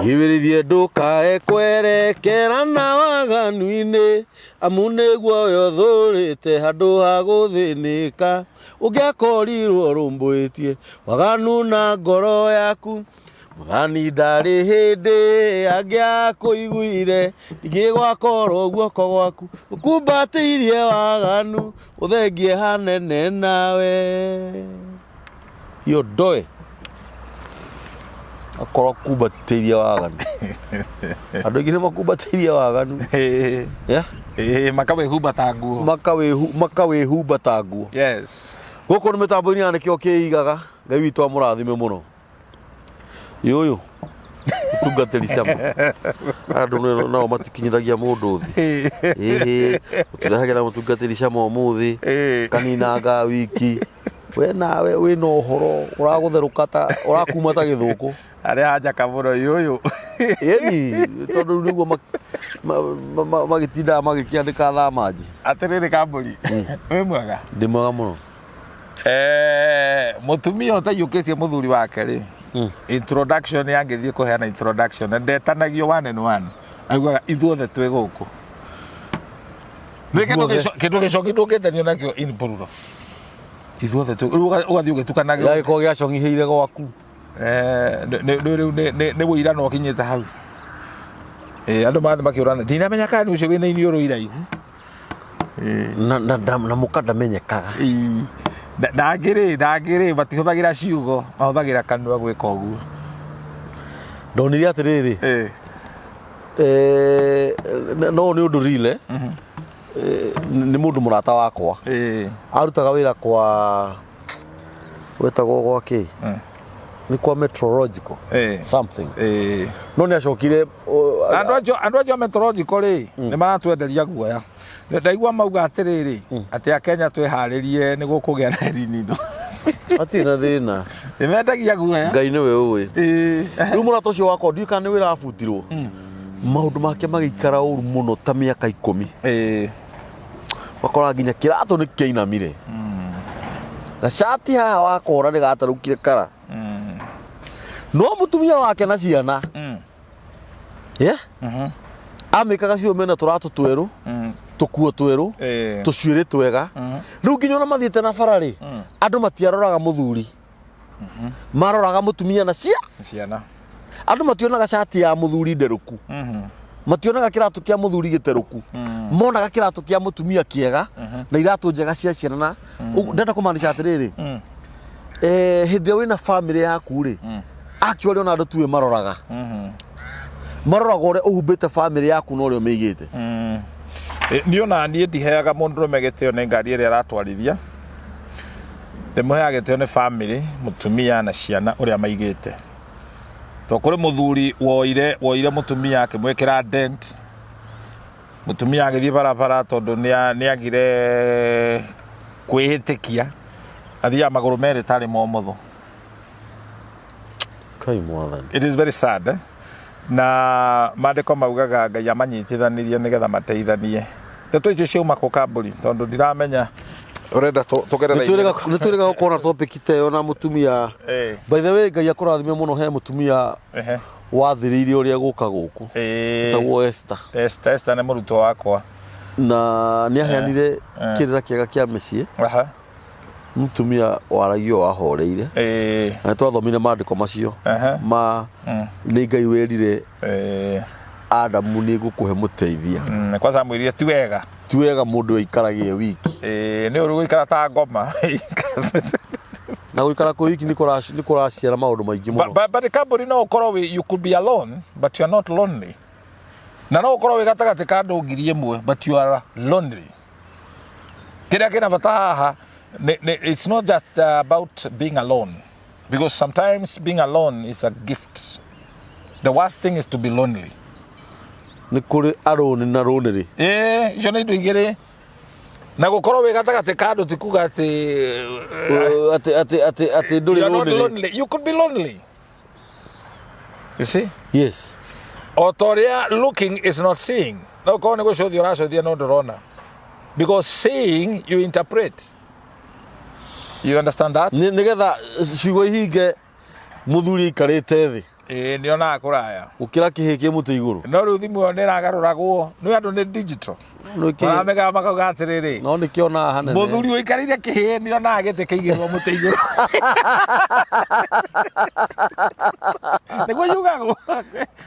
Iwĩrithie ndũkae kwerekera na waganu-inĩ, amu nĩguo we ũthũrĩte handũ ha gũthĩnĩka. Ũngĩakorirwo ũrũmbũĩtie waganu na ngoro yaku, Mwathani ndarĩ hĩndĩ angĩakũiguire, ningĩ gwakorwo guoko gwaku gũkumbatĩirie waganu, ũthengie hanene nawe. Hiyo ndoe akorwo akumbatĩirie waganu. Andũ aingĩ nĩ makumbatĩirie waganu. Yeah? Ĩĩ, makawĩhumba ta nguo. Makawĩhumba ta nguo. Yes. Gũkũ nĩ mĩtambo-inĩ ya nĩkĩo kĩigaga. Ngai witũ amũrathime mũno. Yũyũ mũtungatĩri cama. Andũ nao matikinyithagia mũndũ thĩ. Ĩhĩ, ũtũrehagĩra mũtungatĩri cama ũmũthĩ. Kaninanga wiki. We nawe wĩna ũhoro ũragũtherũka ta ũrakuma ta gĩthũkũ. Arĩa anjaka mũno yũyũ. Ĩni tondũ rĩu nĩguo magĩtindaga magĩkĩandĩka thamanji. Atĩrĩrĩ Kambũri, wĩ mwega? Ndĩ mwega mũno. Mũtumia ũtaiyũkĩtie mũthuri wake rĩ, introduction yangĩthiĩ kũheana introduction na ndetanagio one and one, augaga ithuothe twĩ gũkũ. Nĩ kĩndũ Ithuothe. Kĩndũ gĩcoki ndũngĩtanio nakĩo in plural. Ithuothe twĩ rĩu ũgathiĩ ũgĩtukanagia. Gĩagĩkorwo gĩacong'ihĩire gwaku. Rĩu nĩ wũira na ũkinyĩte hau. Andũ marathiĩ makĩũrana, ndinamenya kana nĩ ũcio wĩna iniũrũ iraihu. Na mũka ndamenyekaga. Ĩĩ. Na angĩ rĩ matihũthagĩra ciugo, mahũthagĩra kanua gwĩka ũguo. Ndonire atĩrĩrĩ, no nĩ ũndũ real, eh? Nĩ mũndũ mũrata wakwa. Arutaga wĩra kwa wetagwo gwa kĩ? Nĩ kwa meteorological something. No nĩ acokire Andũ acio a meteorological rĩ, nĩ maratwenderia guoya. Ndaigua mauga atĩrĩrĩ, atĩ Akenya twĩharĩrie nĩ gũkũgĩa na El Nino. Hatirĩ na thĩna. Nĩ mendagia guoya. Ngai nĩwe ũĩ. Rĩu mũrata ũcio wakwa ndiũĩ kana nĩ wĩra abutirwo. Maũndũ make magĩikara ũru mũno ta mĩaka 10. Wakora nginya kĩratũ nĩ kĩainamire. Gacati haha wakora nĩ gatarũkire kara. No mũtumia wake na ciana, yeah? Amĩkaga cio mena tũratũ twerũ, tũkuo twerũ, tũcuĩrĩ twega. Rĩu nginya ona mathiĩte na bara rĩ, andũ matiaroraga mũthuri, maroraga mũtumia na cia ciana. Andũ mationaga cati ya mũthuri nderũku, mationaga kĩratũ kĩa mũthuri gĩterũku, monaga kĩratũ kĩa mũtumia kĩega na iratũ njega cia ciana. Na ndenda kũmaanisha atĩrĩrĩ, hĩndĩ ĩrĩa wĩna family yaku rĩ, actually ona andũ tuĩ maroraga, maroraga ũrĩa ũhumbĩte family yaku na ũrĩa ũmĩigĩte. Niĩ ona niĩ ndiheaga mũndũrũme gĩtĩo nĩ ngari ĩrĩa aratwarithia, ndĩmũheaga gĩtĩo nĩ family, mũtumia na ciana ũrĩa maigĩte. To kũrĩ mũthuri woire mũtumia akĩmwĩkĩra dent, mũtumia agĩthiĩ barabara tondũ nĩ agire kwĩhĩtĩkia, athiaga magũrũ merĩ tarĩ momotho. Kai Mwathani. It is very sad, eh? Na maandĩko maugaga Ngai amanyitithanirie nĩgetha mateithanie. Ndeto icio ciauma kũ, Kambũri? Tondũ ndiramenya ũrenda tũgerere. Nĩ twĩrĩga gũkorwo na topic ta ĩyo na mũtumia. By the way, Ngai akũrathime mũno, he mũtumia wathĩrĩirie ũrĩa gũka gũkũ, etagwo Esther. Esther, Esther nĩ mũrutwo wakwa. Na nĩ aheanire kĩrĩra kĩega kĩa mĩciĩ. Mũtumia waragio wahoreire. Na nĩ twathomire maandĩko macio ma nĩ Ngai werire Adamu, nĩ ngũkũhe mũteithia. Kwanza amwĩrire ti wega. Ti wega mũndũ aikarage wiki. Nĩ ũru gũikara ta ngoma. Na gũikara kwĩ wiki nĩ kũraciara maũndũ maingĩ mũno. But Kambũri, no ũkorwo you could be alone but you are not lonely. Na no ũkorwo wĩ gatagatĩ ka andũ 1,000 but you are lonely. Kĩrĩa kĩna bata haha it's not just about being alone, because sometimes being alone is a gift. The worst thing is to be lonely. Nĩ kũrĩ arũni na rũnĩrĩ. Ĩĩ, icio nĩ indo igĩrĩ. Na gũkorwo wĩ gatagatĩ ka andũ ti kuga atĩ Atĩ ndũrĩ you are not rũnĩrĩ. lonely. You could be lonely, you see? Yes. O ta ũrĩa looking is not seeing. No korwo nĩ gũcũthia ũracũthia no ndũrona, because seeing, you interpret. You understand that? Nĩgetha ciugo ihinge, mũthuri aikarĩte thĩ. Ĩĩ, nĩonaga kũraya. Gũkĩra kĩhĩ kĩ mũtĩ igũrũ. No rĩu thimũ ĩyo nĩ ĩragarũragwo nĩ andũ nĩ digital. Nĩ kĩ- Maramĩgaya makauga atĩrĩrĩ, No nĩ kĩonaga hanene. Mũthuri ũikarĩire kĩhĩ nĩonaga gĩtĩ kĩigĩrwo mũtĩ igũrũ. Nĩguo yugagwo.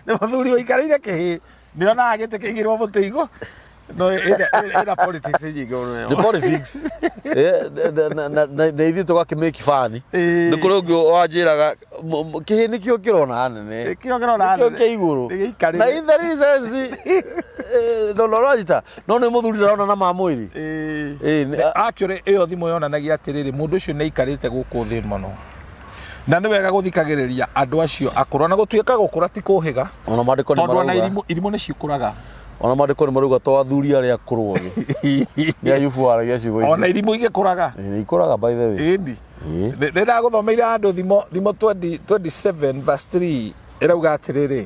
Nĩ mũthuri ũikarĩire kĩhĩ nĩonaga gĩtĩ kĩigĩrwo mũtĩ igũrũ. No ĩna politics nyingĩ mũno. Nĩ politics. Eh, na ithuĩ tũgakĩmake fun. Ĩĩ. Nĩ kũrĩ ũngĩ wanjĩraga kĩhĩ nĩkĩo kĩrona hanene. Nĩkĩo kĩrona Nĩkĩo hanene. kĩa igũrũ. Nĩgĩikarĩre. Na in the real sense, no no ũranyita. No nĩ mũthuri ndarona na ma mwĩrĩ. Ĩĩ. Ĩĩ, Actually ĩyo thimũ yonanagia atĩrĩrĩ, mũndũ ũcio nĩ aikarĩte gũkũ thĩ mũno. Na nĩ wega gũthikagĩrĩria andũ acio akũrũ. Ona gũtuĩka gũkũra ti kũhĩga. Ona maandĩko nĩ Tondũ ona marauga. irimũ nĩ cikũraga. Ona maandĩko nĩ marauga to athuri arĩa akũrũ othe. Nĩ Ayubu waragia ciugo icio. Ona irimũ igĩkũraga. Ĩĩ, nĩ ikũraga by the way. Ĩni. Ĩĩ. Nĩ ndagũthomeire handũ thimo 20 27 verse 3 ĩrauga atĩrĩrĩ,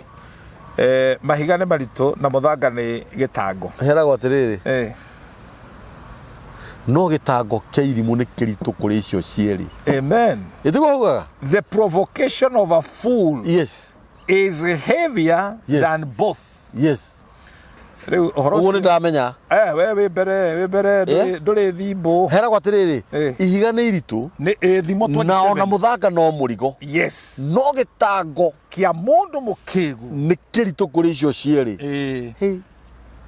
mahiga nĩ maritũ na mũthanga nĩ gĩtango. Heragwo atĩrĩrĩ. No gĩtango kĩa irimũ nĩ kĩritũ kũrĩ icio cierĩ. Amen. Ĩtiguo haugaga? The provocation of a fool Yes. is heavier Yes. than both. Yes. Rĩu ũhoro Ũguo nĩ ũcio ndamenya. We wĩ mbere, wĩ mbere, ndũrĩ thimbũ. Heragwo atĩrĩrĩ, Eh. ihiga nĩ iritũ Nĩ thimo na ona 27. mũthanga no mũrigo. Yes. No gĩtango Kĩa mũndũ mũkĩgu. nĩ kĩritũ kũrĩ icio cierĩ. Hey.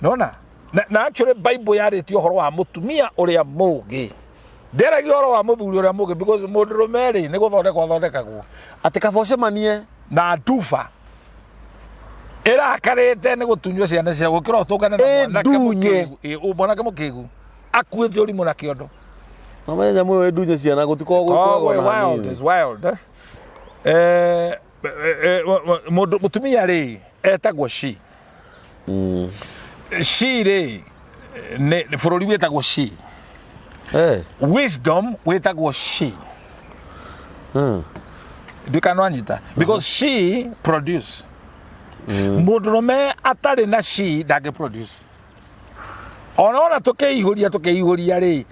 Nona? Na actually Bible yarĩtie ũhoro wa mũtumia ũrĩa mũũgĩ. Ndĩaragia ũhoro wa mũthuri ũrĩa mũũgĩ because mũndũrũme rĩ nĩ gũthondekwo athondekagwo. Atĩ kaba ũcemanie na nduba ĩrakarĩte nĩ gũtunywo ciana cia gũkĩra ũtũngane na Ĩ, mwanake ndunye. mũkĩgu. Ĩ, mwanake mũkĩgu akuĩte ũrimũ na kĩondo. No menya nyamũ ĩyo ĩndunye ciana gũtikoragwo Oh, gwĩ kwega ona wild hanini. is wild. Eh? Eh, eh, mũndũ mũtumia rĩ etagwo she. She rĩ nĩ bũrũri wĩtagwo she. Wisdom wĩtagwo she. Nduĩka nwanyita because she produce. Mũndũrũme atarĩ na she ndangĩ produce. Ona tũkĩihũria tũkĩihũria rĩ,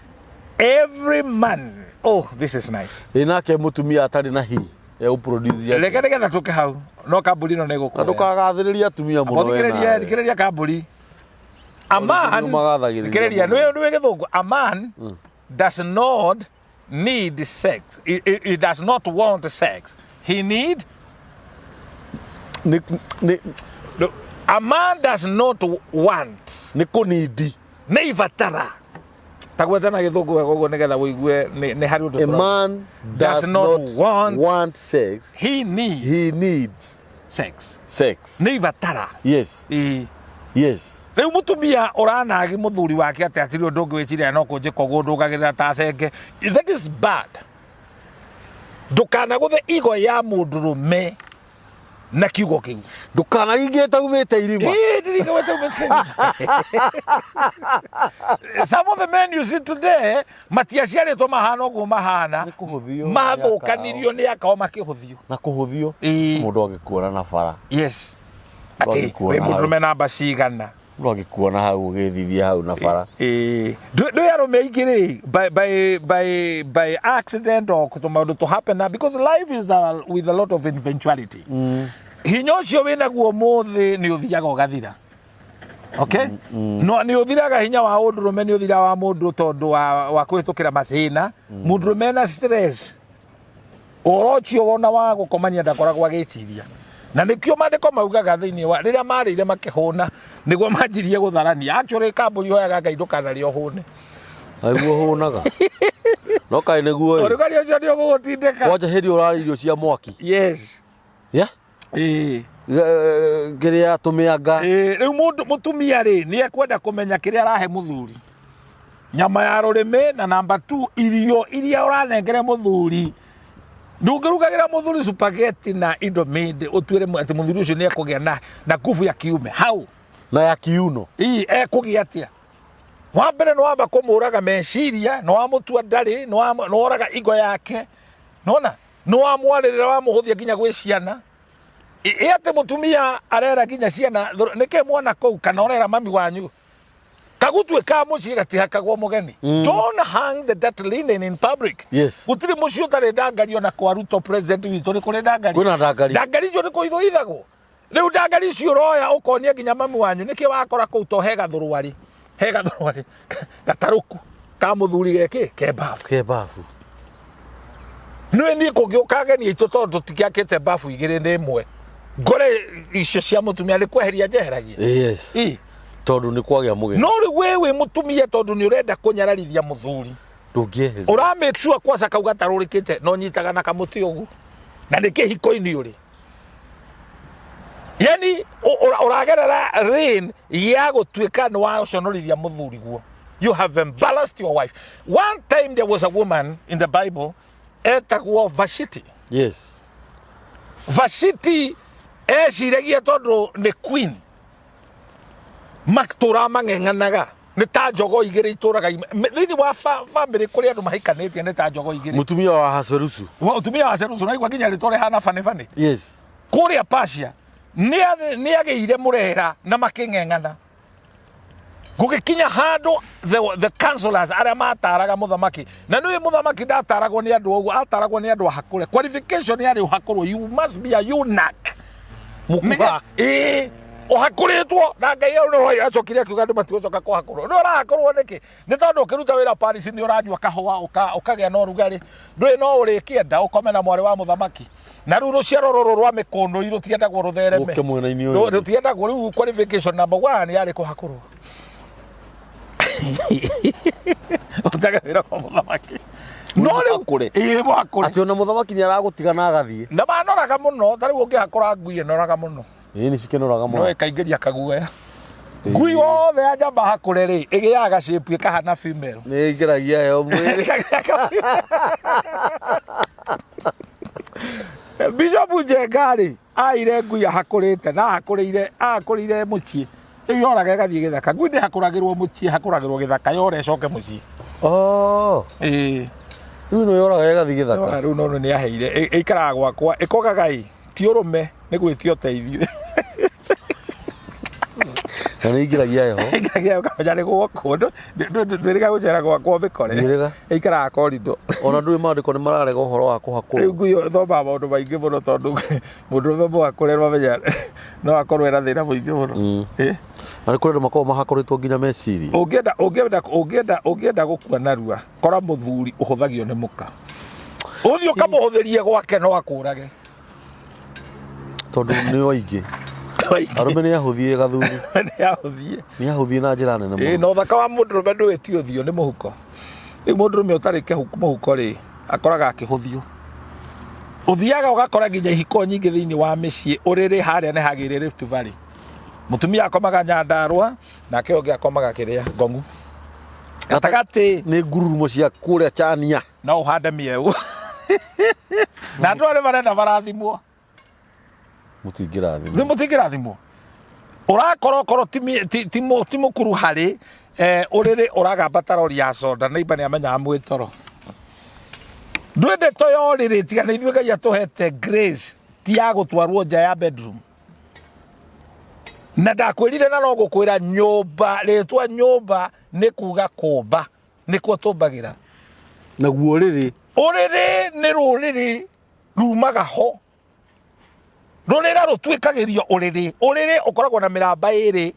every man, oh this is nice. Ĩ nake mũtumia atarĩ na he egũproduce atĩa? Reke nĩgetha tũke hau no kambuni ĩno nĩ Na ĩgũkuoya. ndũkagathĩrĩria atumia mũno we Thikĩrĩria, nawe. thikĩrĩria kambuni. A man, Nĩ magathagĩrĩria thikĩrĩria, mũno. nĩ gĩthũngũ, a man does not need sex. He does not want sex. He need Nĩ no, a man does not want. Nĩ kũnindi. Nĩ ibatara. Ta gweta na gĩthũngũ wega ũguo nĩgetha ũigue nĩ harĩ ũndũ A man Does does not not want want sex. He needs He needs sex. sex. Nĩ ibatara. Yes. Ĩĩ. Yes. Rĩu mũtumia ũranagi mũthuri wake atĩ hatirĩ ũndũ ũngĩ wĩciria no kũnjĩka ũguo ndũgagĩrĩra ta thenge. That is bad. Ndũkanagũthe igo ya mũndũrũme na kiugo kĩu. Ndũkanaringie taumĩte irima. Ĩĩ, ndiringe wete umĩte irima. Some of the men you see today matiaciarĩtwo mahana ũguo mahana. Nĩ kũhũthio nĩ Mathũkanirio nĩ akao makĩhũthio. Na kũhũthio. Ĩĩ. Mũndũ angĩkuona na bara. Yes. Atĩ Angĩkuona wĩ hau. mũndũrũme namba cigana. Mũndũ angĩkuona hau ũgĩthithia hau na bara. Ĩĩ. Ndũ arũme aingĩ rĩ by accident or tũmaũndũ tũ happen na because life is with a lot of eventuality. Hinya ũcio wĩnaguo ũmũthĩ nĩ ũthiaga ũgathira. Okay? No nĩ ũthiraga hinya wa ũndũrũme nĩ ũthiraga wa mũndũ tondũ wa kũhĩtũkĩra mathĩna. Mũndũrũme ena stress. Ũhoro ũcio wona wa gũkomania ndakoragwo agĩciria. Na nĩkĩo maandĩko maugaga thĩinĩ wa rĩrĩa marĩire makĩhũna nĩguo manjirie gũtharania. Actually kambũri hoyaga Ngai ndũkanarĩe ũhũne. Nĩguo hũnaga. No kaĩ nĩguo ĩ. Ũrugarĩ ũcio nĩ ũgũgũtindĩka. Kwanja hĩndĩ ĩyo ũrarĩa irio cia mwaki. Yes. Yeah? Ĩĩ. Kĩrĩa tũmĩanga. Ĩĩ, rĩu mũndũ mũtumia rĩ nĩ ekwenda kũmenya kĩrĩa arahe mũthuri. Nyama ya rũrĩmĩ na namba 2 irio iria ũranengere mũthuri. Ndũngĩrugagĩra mũthuri spaghetti na indomie ũtuĩre atĩ mũthuri ũcio nĩ ekũgĩa na nguvu ya kiume. How? Na ya kiuno. Ii, ekũgĩa atĩa? Wa mbere nĩ wamba kũmũraga meciria, nĩ wamũtua ndarĩ, nĩ woraga ingo yake. Nona? Nĩ wamwarĩrĩra wamũhũthia nginya gwĩ ciana. Ĩ atĩ mũtumia arera nginya ciana, nĩkĩ mwana kũu kana ũrera mami wanyu? Kagutue ka muciĩ gatihakagwo mũgeni. Don't hang the dirty linen in public. Gũtirĩ mũciĩ ũtarĩ ndangari, ona kwa Ruto president witũ nĩ kũrĩ ndangari. Kwĩna ndangari. Ndangari icio nĩ kũhithwo. Rĩu ndangari icio ũroya ũkonia nginya mami wanyu nĩkĩ wakora kũu, to he gathũrũarĩ, he gathũrũarĩ gatarũku ka mũthuri geke ke babu. Ke babu. Nĩ niĩ kũngĩũka ageni aitũ, tondũ tũtikĩakĩte babu igĩrĩ, nĩ ĩmwe, ngore icio cia mũtumia nĩ kweheria njeheragia. Ĩ. Tondũ nĩ kwagĩa mũgeni. No rĩu we wĩ mũtumia, tondũ nĩ ũrenda kũnyararithia mũthuri, ndũngĩeheria. Ũra make sure kwaca kau gatarũrĩkĩte na ũnyitaga na kamũtĩ ũguo, na nĩ kĩhiko-inĩ ũrĩ, yani ũragerera rain ya gũtuĩka nĩ waconorithia mũthuri guo. You have embarrassed your wife. One time there was a woman in the Bible etagwo Vashiti. Vashiti eciragia tondũ nĩ queen matũraga mang'eng'anaga nĩ ta njogo igĩrĩ itũraga thĩinĩ wa family kũrĩ andũ mahikanĩtie nĩ ta njogo igĩrĩ. Mũtumia wa Ahasuerusu. Mũtumia wa Ahasuerusu, naigua nginya rĩtwa rĩhana bani bani. Kũrĩa Persia nĩ agĩire mũrera na makĩng'eng'ana, gũgĩkinya handũ the counselors arĩa mataraga mũthamaki, na nĩwe mũthamaki ndataragwo nĩ andũ ũguo, ataragwo nĩ andũ ahakũre. Qualification yarĩ ũhakũrwo. You must be a eunuch. Mũkuha. Ĩĩ, ũhakũrĩtwo na Ngai. Hau nĩho acokire akiuga andũ matigũcoka kũhakũrwo. Nĩ ũrahakũrwo nĩkĩ? Nĩ tondũ ũkĩruta wĩra Paris nĩ ũranyua kahũa ũkagĩa na ũrugarĩ, ndũĩ no ũrĩkĩenda ũkome na mwarĩ wa mũthamaki, na rĩu rũciaro rũrũ rwa mĩkũndũ rũtiendagwo rũthereme. Ũke mwena-inĩ ũyũ. Rũtiendagwo. Rĩu qualification number one yarĩ kũhakũrwo, ũrutage wĩra kwa mũthamaki, no rĩu Mũhakũre. Ĩĩ, mũhakũre. Atĩ ona mũthamaki nĩ aragũtiga na agathiĩ. Na manoraga mũno, ta rĩu ũngĩhakũra ngui ĩnoraga mũno. Ĩĩ, nĩ cikĩnoraga No mũno. ĩkaingĩria kaguoya. Ngui wothe ya njamba hakũre rĩ, ĩgĩaga shape ĩkahana female. Nĩ ĩingĩragia heho mwĩrĩ. Bishop Njenga rĩ, aire ngui ahakũrĩte na ahakũrĩire mũciĩ, rĩu yoraga ĩgathiĩ gĩthaka. Ngui ndĩhakũragĩrwo mũciĩ, hakũragĩrwo gĩthaka, yora ĩcoke mũciĩ. Oh. Ĩĩ. Rĩu ĩno yoraga ĩgathiĩ gĩthaka. Rĩu no nĩ aheire ĩikaraga gwakwa, ĩkogaga ĩ ti ũrũme, nĩ gwĩtia ũteithio. Na nĩ ĩingĩragia heho. Ĩingĩragia, ũkamenya nĩ gwakwo. Ndwĩrĩga gũcera gwakwa mĩkore. Ndiĩrĩga. Ĩikaraga korindo. Ona ndũĩ maandĩko nĩ mararega ũhoro wa Rĩu kũhakũrwo. ngui ĩyo ĩthomaga maũndũ maingĩ mũno, tondũ mũndũrũme mũhakũre mamenya no akorwo ena thĩna mũingĩ mũno. Ĩ? Na nĩ kũrĩ andũ makoragwo mahakũrĩtwo nginya meciria. Ũngĩenda gũkua narua, kora mũthuri ũhũthagio nĩ mũka, ũthiĩ ũkamũhũthĩrie gwake, no akũrage. Tondũ nĩ aingĩ arũme nĩ ahũthie gathuri. Nĩ ahũthie. Nĩ ahũthie na njĩra nene Ĩ, mũno. Na ũthaka wa mũndũrũme ndũĩ ti ũthiũ, nĩ mũhuko. Rĩu mũndũrũme ũtarĩ kĩhuku mũhuko rĩ, akoraga akĩhũthio. Ũthiaga ũgakora nginya ihiko nyingĩ thĩinĩ wa mĩciĩ, ũrĩrĩ harĩa nĩ hagĩire Rift Valley, mũtumia akomaga Nyandarũa nake ũngĩ akomaga kĩrĩa Ngong'u gatagatĩ. Nĩ ngururumo cia kũrĩa chania. No ũhande mĩeũ na andũ arĩa marenda marathimwo. Mũtingĩrathimwo. Nĩ mũtingĩrathimwo. Ũrakora okorwo ti mũkuru harĩ ũrĩrĩ, ũragamba ta rori ya soda, neighbor nĩ amenyaga mwĩ toro. Ndwĩ ndeto ya ũrĩrĩ tiga nĩ ithuĩ Ngai atũhete grace ti ya gũtwarwo nja ya bedroom. Na ndakwĩrire na no ngũkwĩra, nyũmba, rĩtwa nyũmba nĩ kuga kũmba, nĩkuo tũmbagĩra. Naguo ũrĩrĩ? Ũrĩrĩ nĩ rũrĩrĩ rumaga ho, rũrĩra rũtuĩkagĩrio ũrĩrĩ. Ũrĩrĩ ũkoragwo na mĩramba ĩrĩ.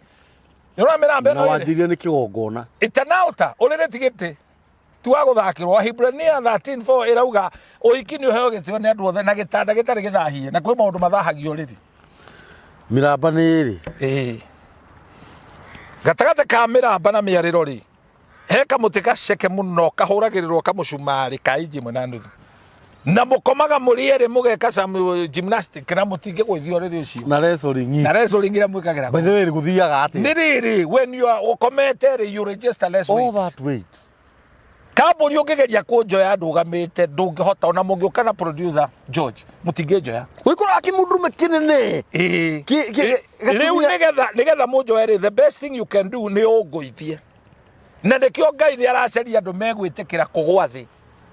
Nĩũrona mĩramba Na ĩno ĩrĩ? Wanjĩrire nĩ kĩgongona. It's an altar. Ũrĩrĩ ti gĩtĩ, ti wa gũthakĩrwo. Hibrania 13:4 ĩrauga ũhiki nĩ ũheo gĩtĩo nĩ andũ othe na gĩtanda gĩtarĩ gĩthahie, na kwĩ maũndũ mathahagio ũrĩrĩ. Mĩramba nĩ ĩrĩ. Ĩĩ, gatagatĩ ka mĩramba na mĩarĩro rĩ, he kamũtĩ gaceke mũno kahũragĩrĩrwo kamũcumarĩ ka inji 1.5, na mũkomaga mũrĩ erĩ, mũgeka some gymnastic na mũtingĩgũithio ũrĩrĩ ũcio. Na wrestling. Na wrestling ĩrĩa mwĩkagĩra. By the way, gũthiaga atĩa? Nĩ rĩrĩ, when you are ũkomete rĩ, you register less all weight. That weight. Kambũri ũngĩgeria kũnjoya ndũgamĩte, ndũngĩhota. Ona mũngĩũka na producer George, mũtingĩnjoya. Wĩkoraga kĩmũndũrũme kĩnene. Ĩĩ. Rĩu Rĩu nĩgetha mũnjoe rĩ, the best thing you can do nĩ ũngũithie, na nĩkĩo Ngai nĩ aracaria andũ megwĩtĩkĩra kũgwa thĩ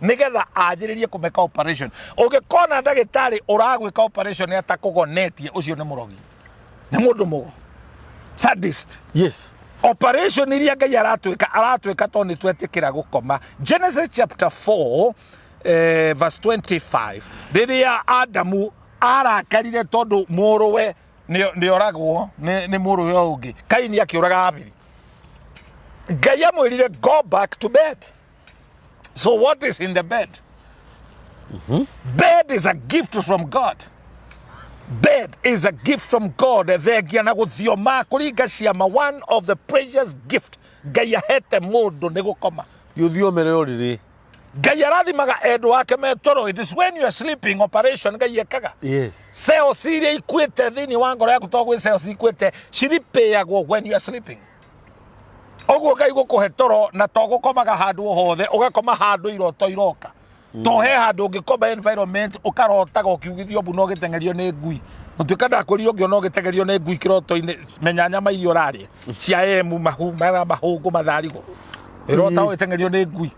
nĩgetha anjĩrĩrie kũmeka operation. Ũngĩkona ndagĩtarĩ ũragwĩka operation atakũgonetie, ũcio nĩ mũrogi, nĩ mũndũ mũgo, sadist. Operation iria Ngai aratwĩka, aratwĩka tondũ nĩ twetĩkĩra gũkoma. Genesis chapter 4 verse 25, rĩrĩa Adamu arakarire tondũ mũrũwe nĩ oragwo nĩ mũrũwe ũngĩ, Kaini akĩũraga Habili, Ngai amwĩrire go back to bed. So what is in the bed? Bed is a gift from God. Bed is a gift from God. Thengia na gũthioma kũringa ciama, one of the precious gift Ngai ahete mũndũ nĩ gũkoma. Gĩthiomere ũrĩrĩ. Ngai arathimaga endwa ake me toro. It is when you are sleeping operation Ngai ekaga. Cells iria ikuĩte thĩinĩ wa ngoro yaku, tondũ gwĩ cells ikuĩte ciripĩagwo when you are sleeping. Ũguo Ngai gũkũhe toro na to gũkomaga handũ o hothe, ũgakoma handũ iroto iroka. To he handũ ũngĩkoma environment ũkarotaga ũkiugithio mbu na ũgĩteng'erio nĩ ngui. Mũtuĩka ndakwĩrire ũngĩona ũgĩteng'erio nĩ ngui kĩroto-inĩ, menya nyama iria ũrarĩa cia emu, mahu, mara, mahũngũ, matharigũ. Ĩrota ũgĩteng'erio nĩ ngui.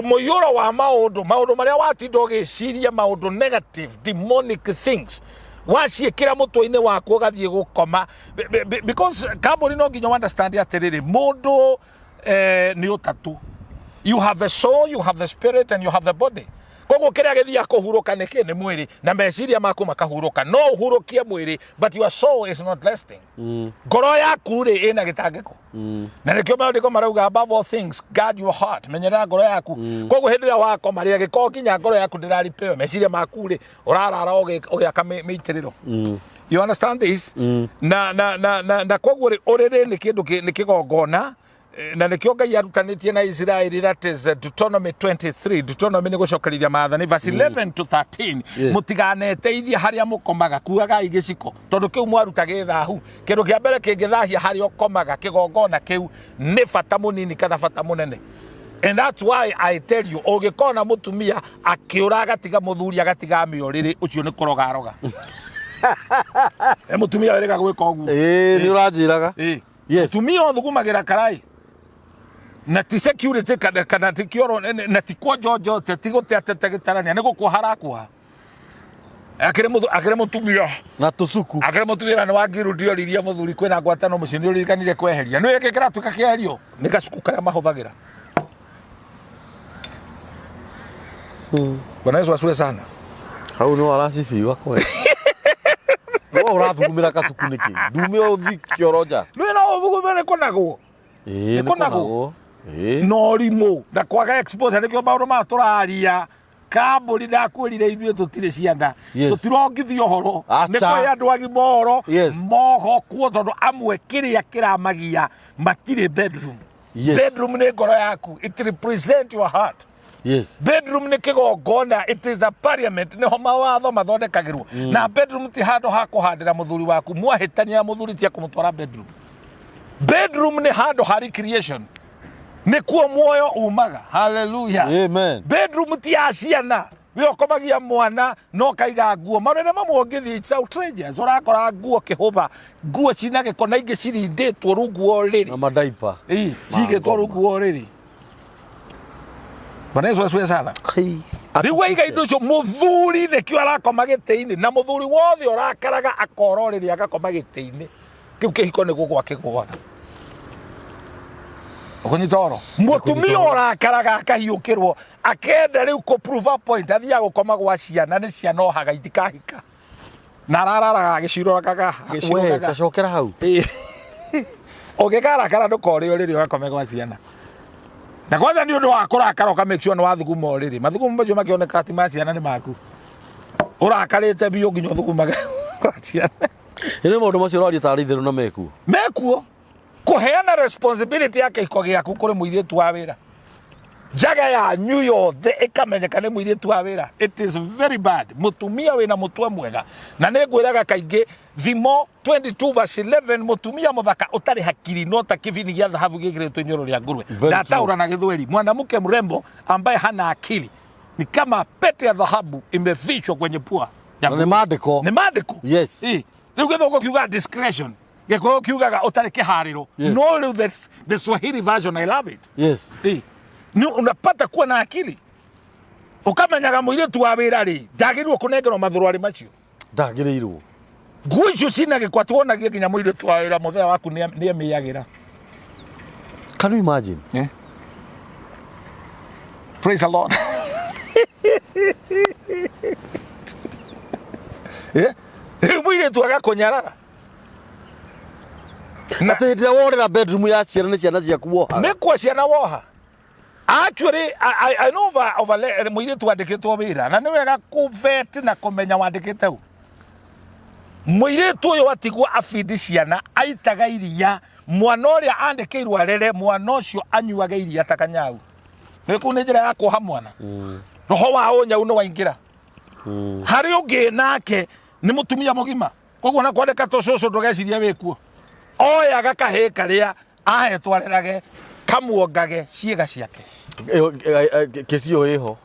Mũiyũro wa maũndũ, maũndũ marĩa watinda ũgĩciria, maũndũ negative, demonic things, waciĩkĩra mũtwe-inĩ waku ũgathiĩ gũkoma. Because kambuni no nginya understand atĩrĩrĩ, mũndũ nĩ ũtatũ. You have the soul, you have the spirit and you have the body. Koguo kĩrĩa gĩthiaga kũhurũka nĩ kĩ? Nĩ mwĩrĩ, na meciria maku makahurũka. No ũhurũkie mwĩrĩ, but your soul is not resting. Ngoro yaku rĩ ĩna gĩtangĩko. Na nĩkĩo maandĩko marauga above all things guard your heart, menyerera ngoro yaku. Koguo hĩndĩ ĩrĩa wakoma rĩ, angĩkorwo nginya ngoro yaku ndĩraripĩo, meciria maku rĩ, ũrarara ũgĩaka mĩitĩrĩro. You understand this? Na koguo rĩ, ũrĩrĩ nĩ kĩndũ nĩ kĩgongona, na nĩkĩo Ngai arutanĩtie na Isiraeli, that is Deuteronomy 23. Deuteronomy nĩ gũcokerithia maathani, verse 11 to 13. Mũtiganeteithie harĩa mũkomaga, kuagai gĩciko, tondũ kĩu mwaruta gĩ thahu. Kĩndũ kĩa mbere kĩngĩthahia harĩa ũkomaga, kĩgongona kĩu, nĩ bata mũnini kana bata mũnene. And that's why I tell you, ũngĩkona mũtumia akĩũra agatiga mũthuri agatiga mĩũrĩrĩ, ũcio nĩ kũroga aroga. Mũtumia wĩrĩga gwĩka ũguo. Ĩĩ, nĩ ũranjĩraga. Mũtumia ũthugumagĩra karai na ti security kana ti kĩoro na ti kuonjonjote, ti gũteatete gĩtarania, nĩ gũkuoha arakuoha. Akĩrĩ mũtumia na tũcuku. Akĩrĩ mũtumia na nĩ wangiru ndioririe mũthuri kwĩna ngwatano mũciĩ, nĩ ũririkanire kweheria nĩ gĩkĩ kĩratuĩka kĩeherio nĩ gacuku karĩa mahũthagĩra. Bwana Yesu asifiwe sana. Hau nĩ warasifiwa kwe. We ũrathugumĩra kacuku nĩkĩ? Ndume ũthi kĩoro nja. Nĩ no ũthugume nĩ kũnagwo. Ĩĩ, Nĩ kũnagwo. Nĩ kũnagwo. Ĩĩ. Na ũrimũ na kwaga exposure, nĩkĩo maũndũ maya tũraria. Kambũri ndakwĩrire ithuĩ tũtirĩ ciana. Tũtirongithio ũhoro. Acha. Nĩ kũhe andũ agima ũhoro. Mohokwo tondũ amwe kĩrĩa kĩramagia matirĩ bedroom. Bedroom nĩ ngoro yaku, it represent your heart. Bedroom nĩ kĩgongona, it is a parliament, nĩho mawatho mathondekagĩrwo. Na bedroom ti handũ ha kũhandĩra mũthuri waku, mwahĩtania na mũthuri ti kũmũtwara bedroom. Bedroom nĩ handũ ha recreation, nĩkuo muoyo umaga. Hallelujah. Amen. Bedroom ti ya ciana. We ũkomagia mwana no kaiga nguo marĩrĩ mamwe ũngĩthiĩ, it's outrageous. Ũrakora nguo kĩhũba, nguo cina gĩko na ingĩ cirindĩtwo rungu wa ũrĩrĩ. Na madaipa. Ĩĩ, cigĩtwo rungu wa ũrĩrĩ. Bwana Yesu asifiwe sana. Hei. Rĩu waiga indo icio, mũthuri nĩkĩo arakoma gĩtĩ-inĩ, na mũthuri wothe ũrakaraga akora ũrĩrĩ agakoma gĩtĩ-inĩ kĩu, kĩhiko nĩ gũgwa kĩgwaga. Ũkũnyita ũhoro? Mũtumia ũrakaraga akahiũkĩrwo akenda rĩu kũ prove a point, athiaga gũkoma gwa ciana, nĩ ciana ohaga itikahika, na arararaga agĩciroraga. We, agĩciroraga. Tacokera hau. Ĩĩ. Ũngĩkarakara ndũkore ũrĩrĩ ũgakome gwa ciana, na kwanza nĩ ũndũ wa kũrakara ũka make sure nĩ wathuguma ũrĩrĩ, mathugumo macio makĩoneka ti ma ciana, nĩ maku. Ũrakarĩte biũ nginya ũthugumaga gwa ciana. Nĩ maũndũ macio ũraria tarĩ itherũ na mekuo. Mekuo. Kũheana responsibility ya kĩhiko gĩaku kũrĩ mũirĩtu wa wĩra, njaga yanyu yothe ĩkamenyeka nĩ mũirĩtu wa wĩra, it is very bad. Mũtumia wĩna mũtwe mwega, na nĩ ngwĩraga kaingĩ, Thimo 22 verse 11, mũtumia mũthaka ũtarĩ hakiri no ta kĩbini gĩa thahabu gĩkĩrĩtwo inyoro rĩa ngũrwe. Very Ndataũra na Gĩthweri, mwanamke mrembo ambaye hana akili ni kama pete ya dhahabu imefichwa kwenye pua ya Na nĩ nguruwe. maandĩko. Nĩ maandĩko. Ĩ, rĩu Gĩthũngũ kiugaga discretion, Gĩkũyũ kiugaga ũtarĩ kĩharĩro. No rĩu the Swahili version, I love it. Ĩ, nĩ unapata kuwa na akili, ũkamenyaga mũirĩtu wa wĩra rĩ, ndagĩrĩirwo kũnengerwo mathũrwarĩ macio. Ndagĩrĩirwo. Nguo icio cina gĩko atĩ wonagia nginya mũirĩtu wa wĩra mũthee waku nĩemĩagĩra. Can you imagine? Yeah. Praise the Lord. Yeah. Rĩu mũirĩtu agakũnyarara. Na atĩ hĩndĩ ĩrĩa worĩra bedroom ya ciana nĩ ciana ciaku wohaga. Nĩ kuo ciana woha. Actually, I know of a mũirĩtu wandĩkĩtwo wĩra na nĩ wega kũvet na kũmenya wandĩkĩte ũ. Mũirĩtu ũyũ atigwo abindi ciana aitaga iria mwana ũrĩa andĩkĩirwo arere mwana ũcio anyuaga iria ta kanyau. Nĩ kũu nĩ njĩra ya kuoha mwana. Roho wa ũnyau nĩ waingĩra. Harĩ ũngĩ nake nĩ mũtumia mũgima. Koguo na kwandĩka tũcũcũ ndũgecirie wĩkuo. Oyaga kahĩĩ karĩa ahetwo arerage kamuongage ciĩga ciake. Ĩyo, kĩci ĩyo ĩho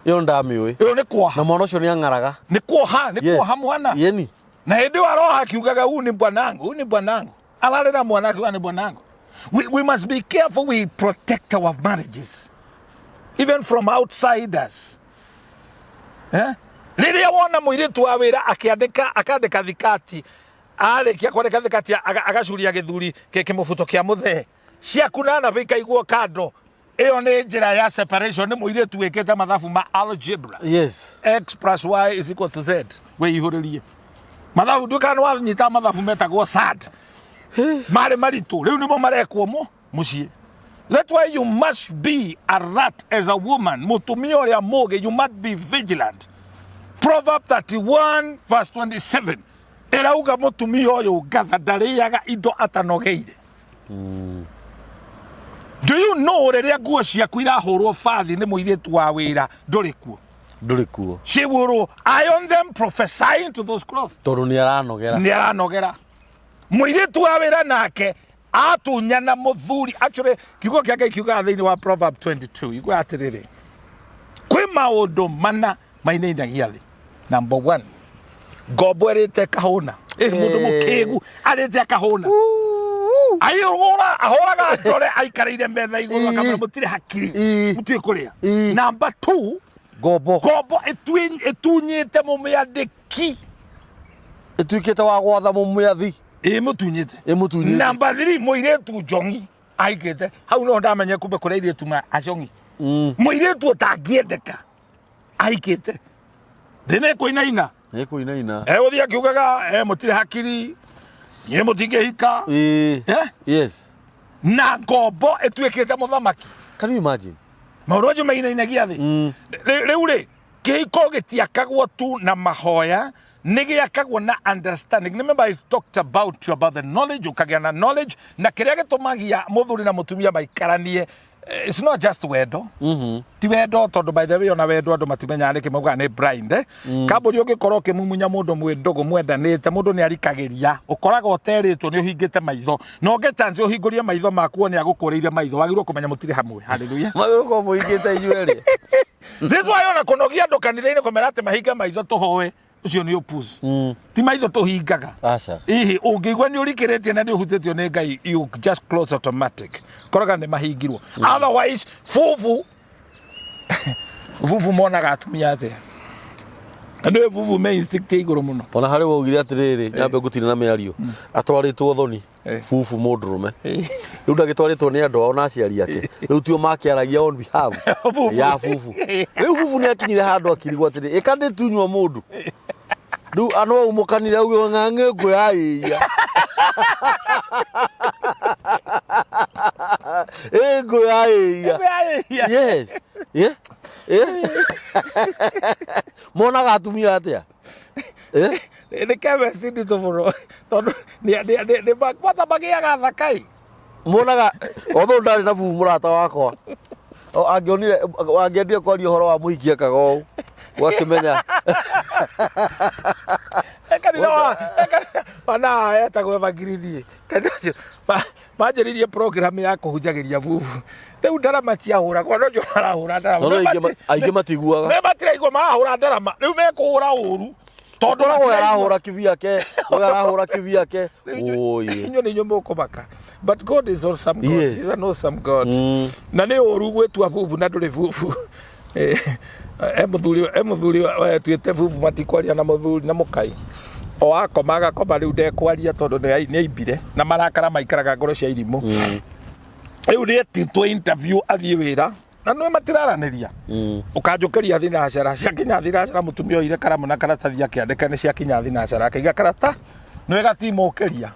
ĩyo ndamĩũĩ Ĩyo nĩ kuoha. Na mwana ũcio nĩ ang'araga. Nĩ kuoha, nĩ kuoha mwana. Yeni. Na hĩndĩ ĩyo aroha akiugaga huu ni bwanangu, huu ni bwanangu. Ararera mwana akiuga ni bwanangu. We must be careful we protect our marriages even from outsiders. Eh? Rĩrĩa wona mũirĩtu wa wĩra akĩandĩka akandĩka thikati arĩkia kwandĩka thikati agacuria gĩthuri kĩmũbuto kĩa mũthee ciaku na nabe ikaigwo kando ĩyo nĩ njĩra ya separation nĩ mũirĩtu wĩkĩte mathabu ma algebra. X plus y is equal to z wĩihũrĩrie mathabu nduĩ kana nĩwanyita mathabu metagwo sad marĩ maritũ rĩu nĩmo marekwo mo mũciĩ. That's why you must be alert as a woman. Mũtumia ũrĩa mũgĩ, you must be vigilant. Proverb 31 verse 27 ĩrauga mũtumia ũyũ ngatha ndarĩaga indo atanogeire. Do you know rĩrĩa nguo ciaku irahũrwo bathi nĩ mũirĩtu wa wĩra ndũrĩ kuo? Ndũrĩ kuo. She will iron them, prophesying to those clothes. Tondũ nĩ aranogera. Nĩ aranogera. Mũirĩtu wa wĩra nake atunyana mũthuri. Actually, kiugo kĩa Ngai kiugaga thĩinĩ wa Proverb 22 iugaga atĩrĩrĩ, kwĩ maũndũ mana mainainagia thĩ. Number one, ngombo ĩrĩte ĩkahũna. Mũndũ mũkĩgu arĩte akahũna. Aihũra ahũraga ndore aikarĩire metha igũrũ akamwĩra mũtirĩ hakiri, mũtiũĩ kũrĩa. Number two, ngombo ngombo ĩtunyĩte mũmĩandĩki. Ĩtuĩkĩte wa gwatha mũmĩathi. Ĩ mũtunyĩte. Ĩmũtunyĩte. Number three, mũirĩtu njongi ahikĩte. Hau no ndamenye kumbe kũrĩ airĩtu ma acongi. Mũirĩtu ũtangĩendeka ahikĩte. Thĩ nĩ ĩkũinaina. Nĩ ĩkũinaina. Egũthiĩ akiugaga, mũtirĩ hakiri, inyuĩ mũtingĩhika. Eh? Na ngombo ĩtuĩkĩte mũthamaki. Can you imagine? Maũndũ macio mainainagia thĩ. Rĩu rĩ, kĩhiko gĩtiakagwo tu na mahoya, nĩ gĩakagwo na understanding. Remember I talked about you about the knowledge, ũkagĩa na knowledge, na kĩrĩa gĩtũmagia mũthuri na mũtumia maikaranie, it's not just wendo. Ti wendo tondũ by the way ona wendo andũ matimenyaga nĩkĩ maugaga nĩ blind, eh? Kambũri ũngĩkorwo ũkĩmumunya mũndũ mwĩ ndũgũ mwendanĩte, mũndũ nĩ arikagĩria, ũkoraga ũterĩtwo nĩ ũhingĩte maitho, na ũngĩ chance ũhingũrie maitho maku wone agũkũrĩire maitho, wagĩrĩirwo kũmenya mũtirĩ hamwe. Hallelujah. Magĩrĩirwo gũkorwo mũhingĩte inyuĩ erĩ. This why ona kũnogia andũ kanitha-inĩ kũmera atĩ mahinge maitho tũhoe, ũcio nĩ ũpuzi. Ti maitho tũhingaga. Aca. Ihi ũngĩigua nĩ ũrikĩrĩtie na nĩ ũhutĩtio nĩ Ngai, you just close automatic. Koraga nĩ mahingirwo. Otherwise, bubu bubu monaga atumia atĩa? Andũ ĩ bubu me instinct ya igũrũ mũno. Ona harĩ waugire atĩrĩrĩ, nyambe ngũtine na mĩario. Atwarĩtwo thoni. Bubu mũndũrũme. Rĩu ndagĩtwarĩtwo nĩ andũ ao na aciari ake. Rĩu tio makĩaragia on behalf Bubu. ya bubu. Rĩu bubu nĩ akinyire handũ akirigwo atĩrĩ, ĩka ndĩtunywo mũndũ. Rĩu ano aumũkanire auge ng'ang'e ngũ ya ĩia. Ĩ ngũ ya ĩia. Yes. Yeah. Yeah. Monaga atumia atĩa? Eh? Nĩ chemistry nditũ mũno tondũ kwanza magĩaga thakai. Monaga although ndarĩ na bubu mũrata wakwa. O angĩonire angĩendire kwaria ũhoro wa mũhiki ekaga ũũ. Ũgakĩmenya. Kanitha wa wana etagwo Evergreen. Kanitha ũcio manjĩrĩirie program ya kũhunjagĩria bubu. Rĩu ndarama ciahũragwo no njo marahũra ndarama. No, aingĩ matiguaga. Me matiraigua marahũra ndarama. Rĩu mekũhũra ũru. Tondũ ũyũ arahũra kĩbi ake, ũyũ arahũra kĩbi ake. Ũĩ. Inyuĩ nĩ inyuĩ mũkũmaka. But God is awesome God. Yes. He's an awesome God. Na nĩ ũru gwĩtua bubu na ndũrĩ bubu. E mũthuri wetuĩte bubu matikwaria na mũthuri na mũkai. O akoma agakoma rĩu ndekwaria tondũ nĩ aimbire na marakara maikaraga ngoro cia irimũ. Rĩu nĩ etĩtwo interview athiĩ wĩra na nĩ matiraranĩria. Ũkanjũkĩria thinacara ciakinya thinacara mũtumia oire karamu na karatathi akĩandĩka nĩ ciakinya thinacara akĩiga karata nĩ gatimũkĩria.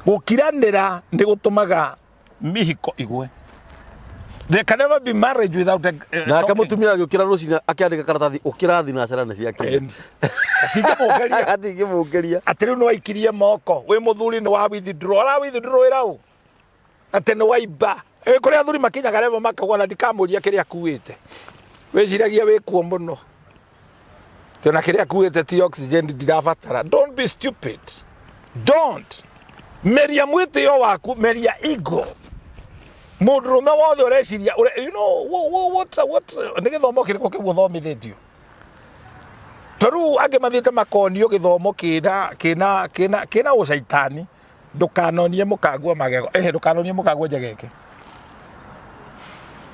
Gũkiranĩra nĩ gũtũmaga mĩhiko igwe. There can never be marriage without a Nake talking. mũtumia agĩũkĩra rũcinĩ akĩandĩka karatathi ũkĩra thinacara nĩ ciakinya. Atingĩmũkĩria. Atingĩmũkĩria. Atĩ rĩu nĩ waikirie moko wĩ mũthuri nĩ wa withdraw ora withdraw wĩra ũ atĩ nĩ waimba. Ĩ, kũrĩ athuri makinyaga level makauga na ndikamũria kĩrĩa akuĩte wĩciragia wĩ kuo mũno tona kĩrĩa akuĩte ti oxygen ndirabatara. Don't be stupid, don't meria mwĩtĩo waku, meria ego. Mũndũrũme wothe ũreciria you know what nĩ gĩthomo kĩrĩkũ kĩu ũthomithĩtio? To rĩu angĩ mathiĩte makonio gĩthomo kĩna kĩna kĩna kĩna ũcaitani. Ndũkanonie mũkaguo magego, ehe, ndũkanonie mũkaguo njegeke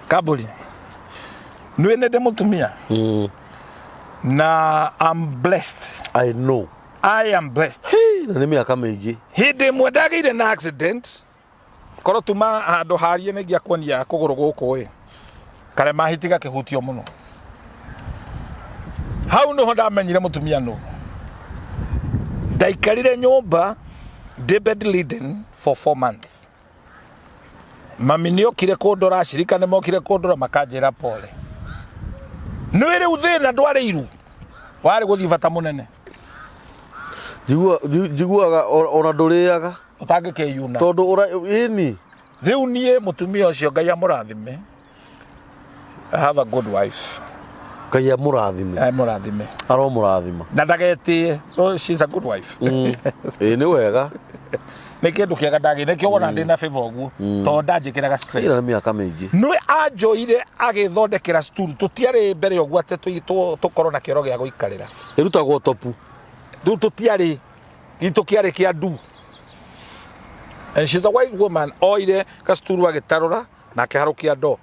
kambũri. Nĩ nĩ ndĩ mũtumia na I'm blessed. I know. I am blessed. Hĩ, na nĩ mĩaka mĩingĩ. Hĩndĩ ĩmwe ndagĩire na accident korwo tuma handũ harie nĩ ngĩakuonia kũgũrũ gũkũ ĩ karema hiti gakĩhutio mũno. Hau nĩho ndamenyire mũtumia nũ. Ndaikarire nyũmba ndĩ bedridden for 4 months. Mami nĩ okire kũndora, acirika nĩ mokire kũndora makanjĩra pole. Nĩ rĩu thĩna ndwarĩ iru warĩ gũthiĩ bata mũnene. Njiguaga ona ndũrĩaga. Ũtangĩkĩyuna. Tondũ ũra ĩni. Rĩu niĩ mũtumia ũcio Ngai amũrathime. I have a good wife. Ngai amũrathime. Amũrathime. Aromũrathima. Na ndagetĩe. Oh, she's a good wife. Ĩ nĩ wega. Nĩ kĩndũ kĩega ndagĩ nĩkĩo wona ndĩ na favor ũguo tondũ ndanjĩkĩraga stress. Ĩno nĩ mĩaka mĩingĩ. Nĩ anjoire agĩthondekera stool tũtiarĩ mbere ũguo atĩ tũkorwo na kĩoro gĩa gũikarĩra. Ĩrutagwo topu. Rĩu tũtiarĩ gitũ kĩarĩ kĩa ndu. And she's a wise woman. Oire gacuturu agĩtarũra na akĩharũkia ndoo.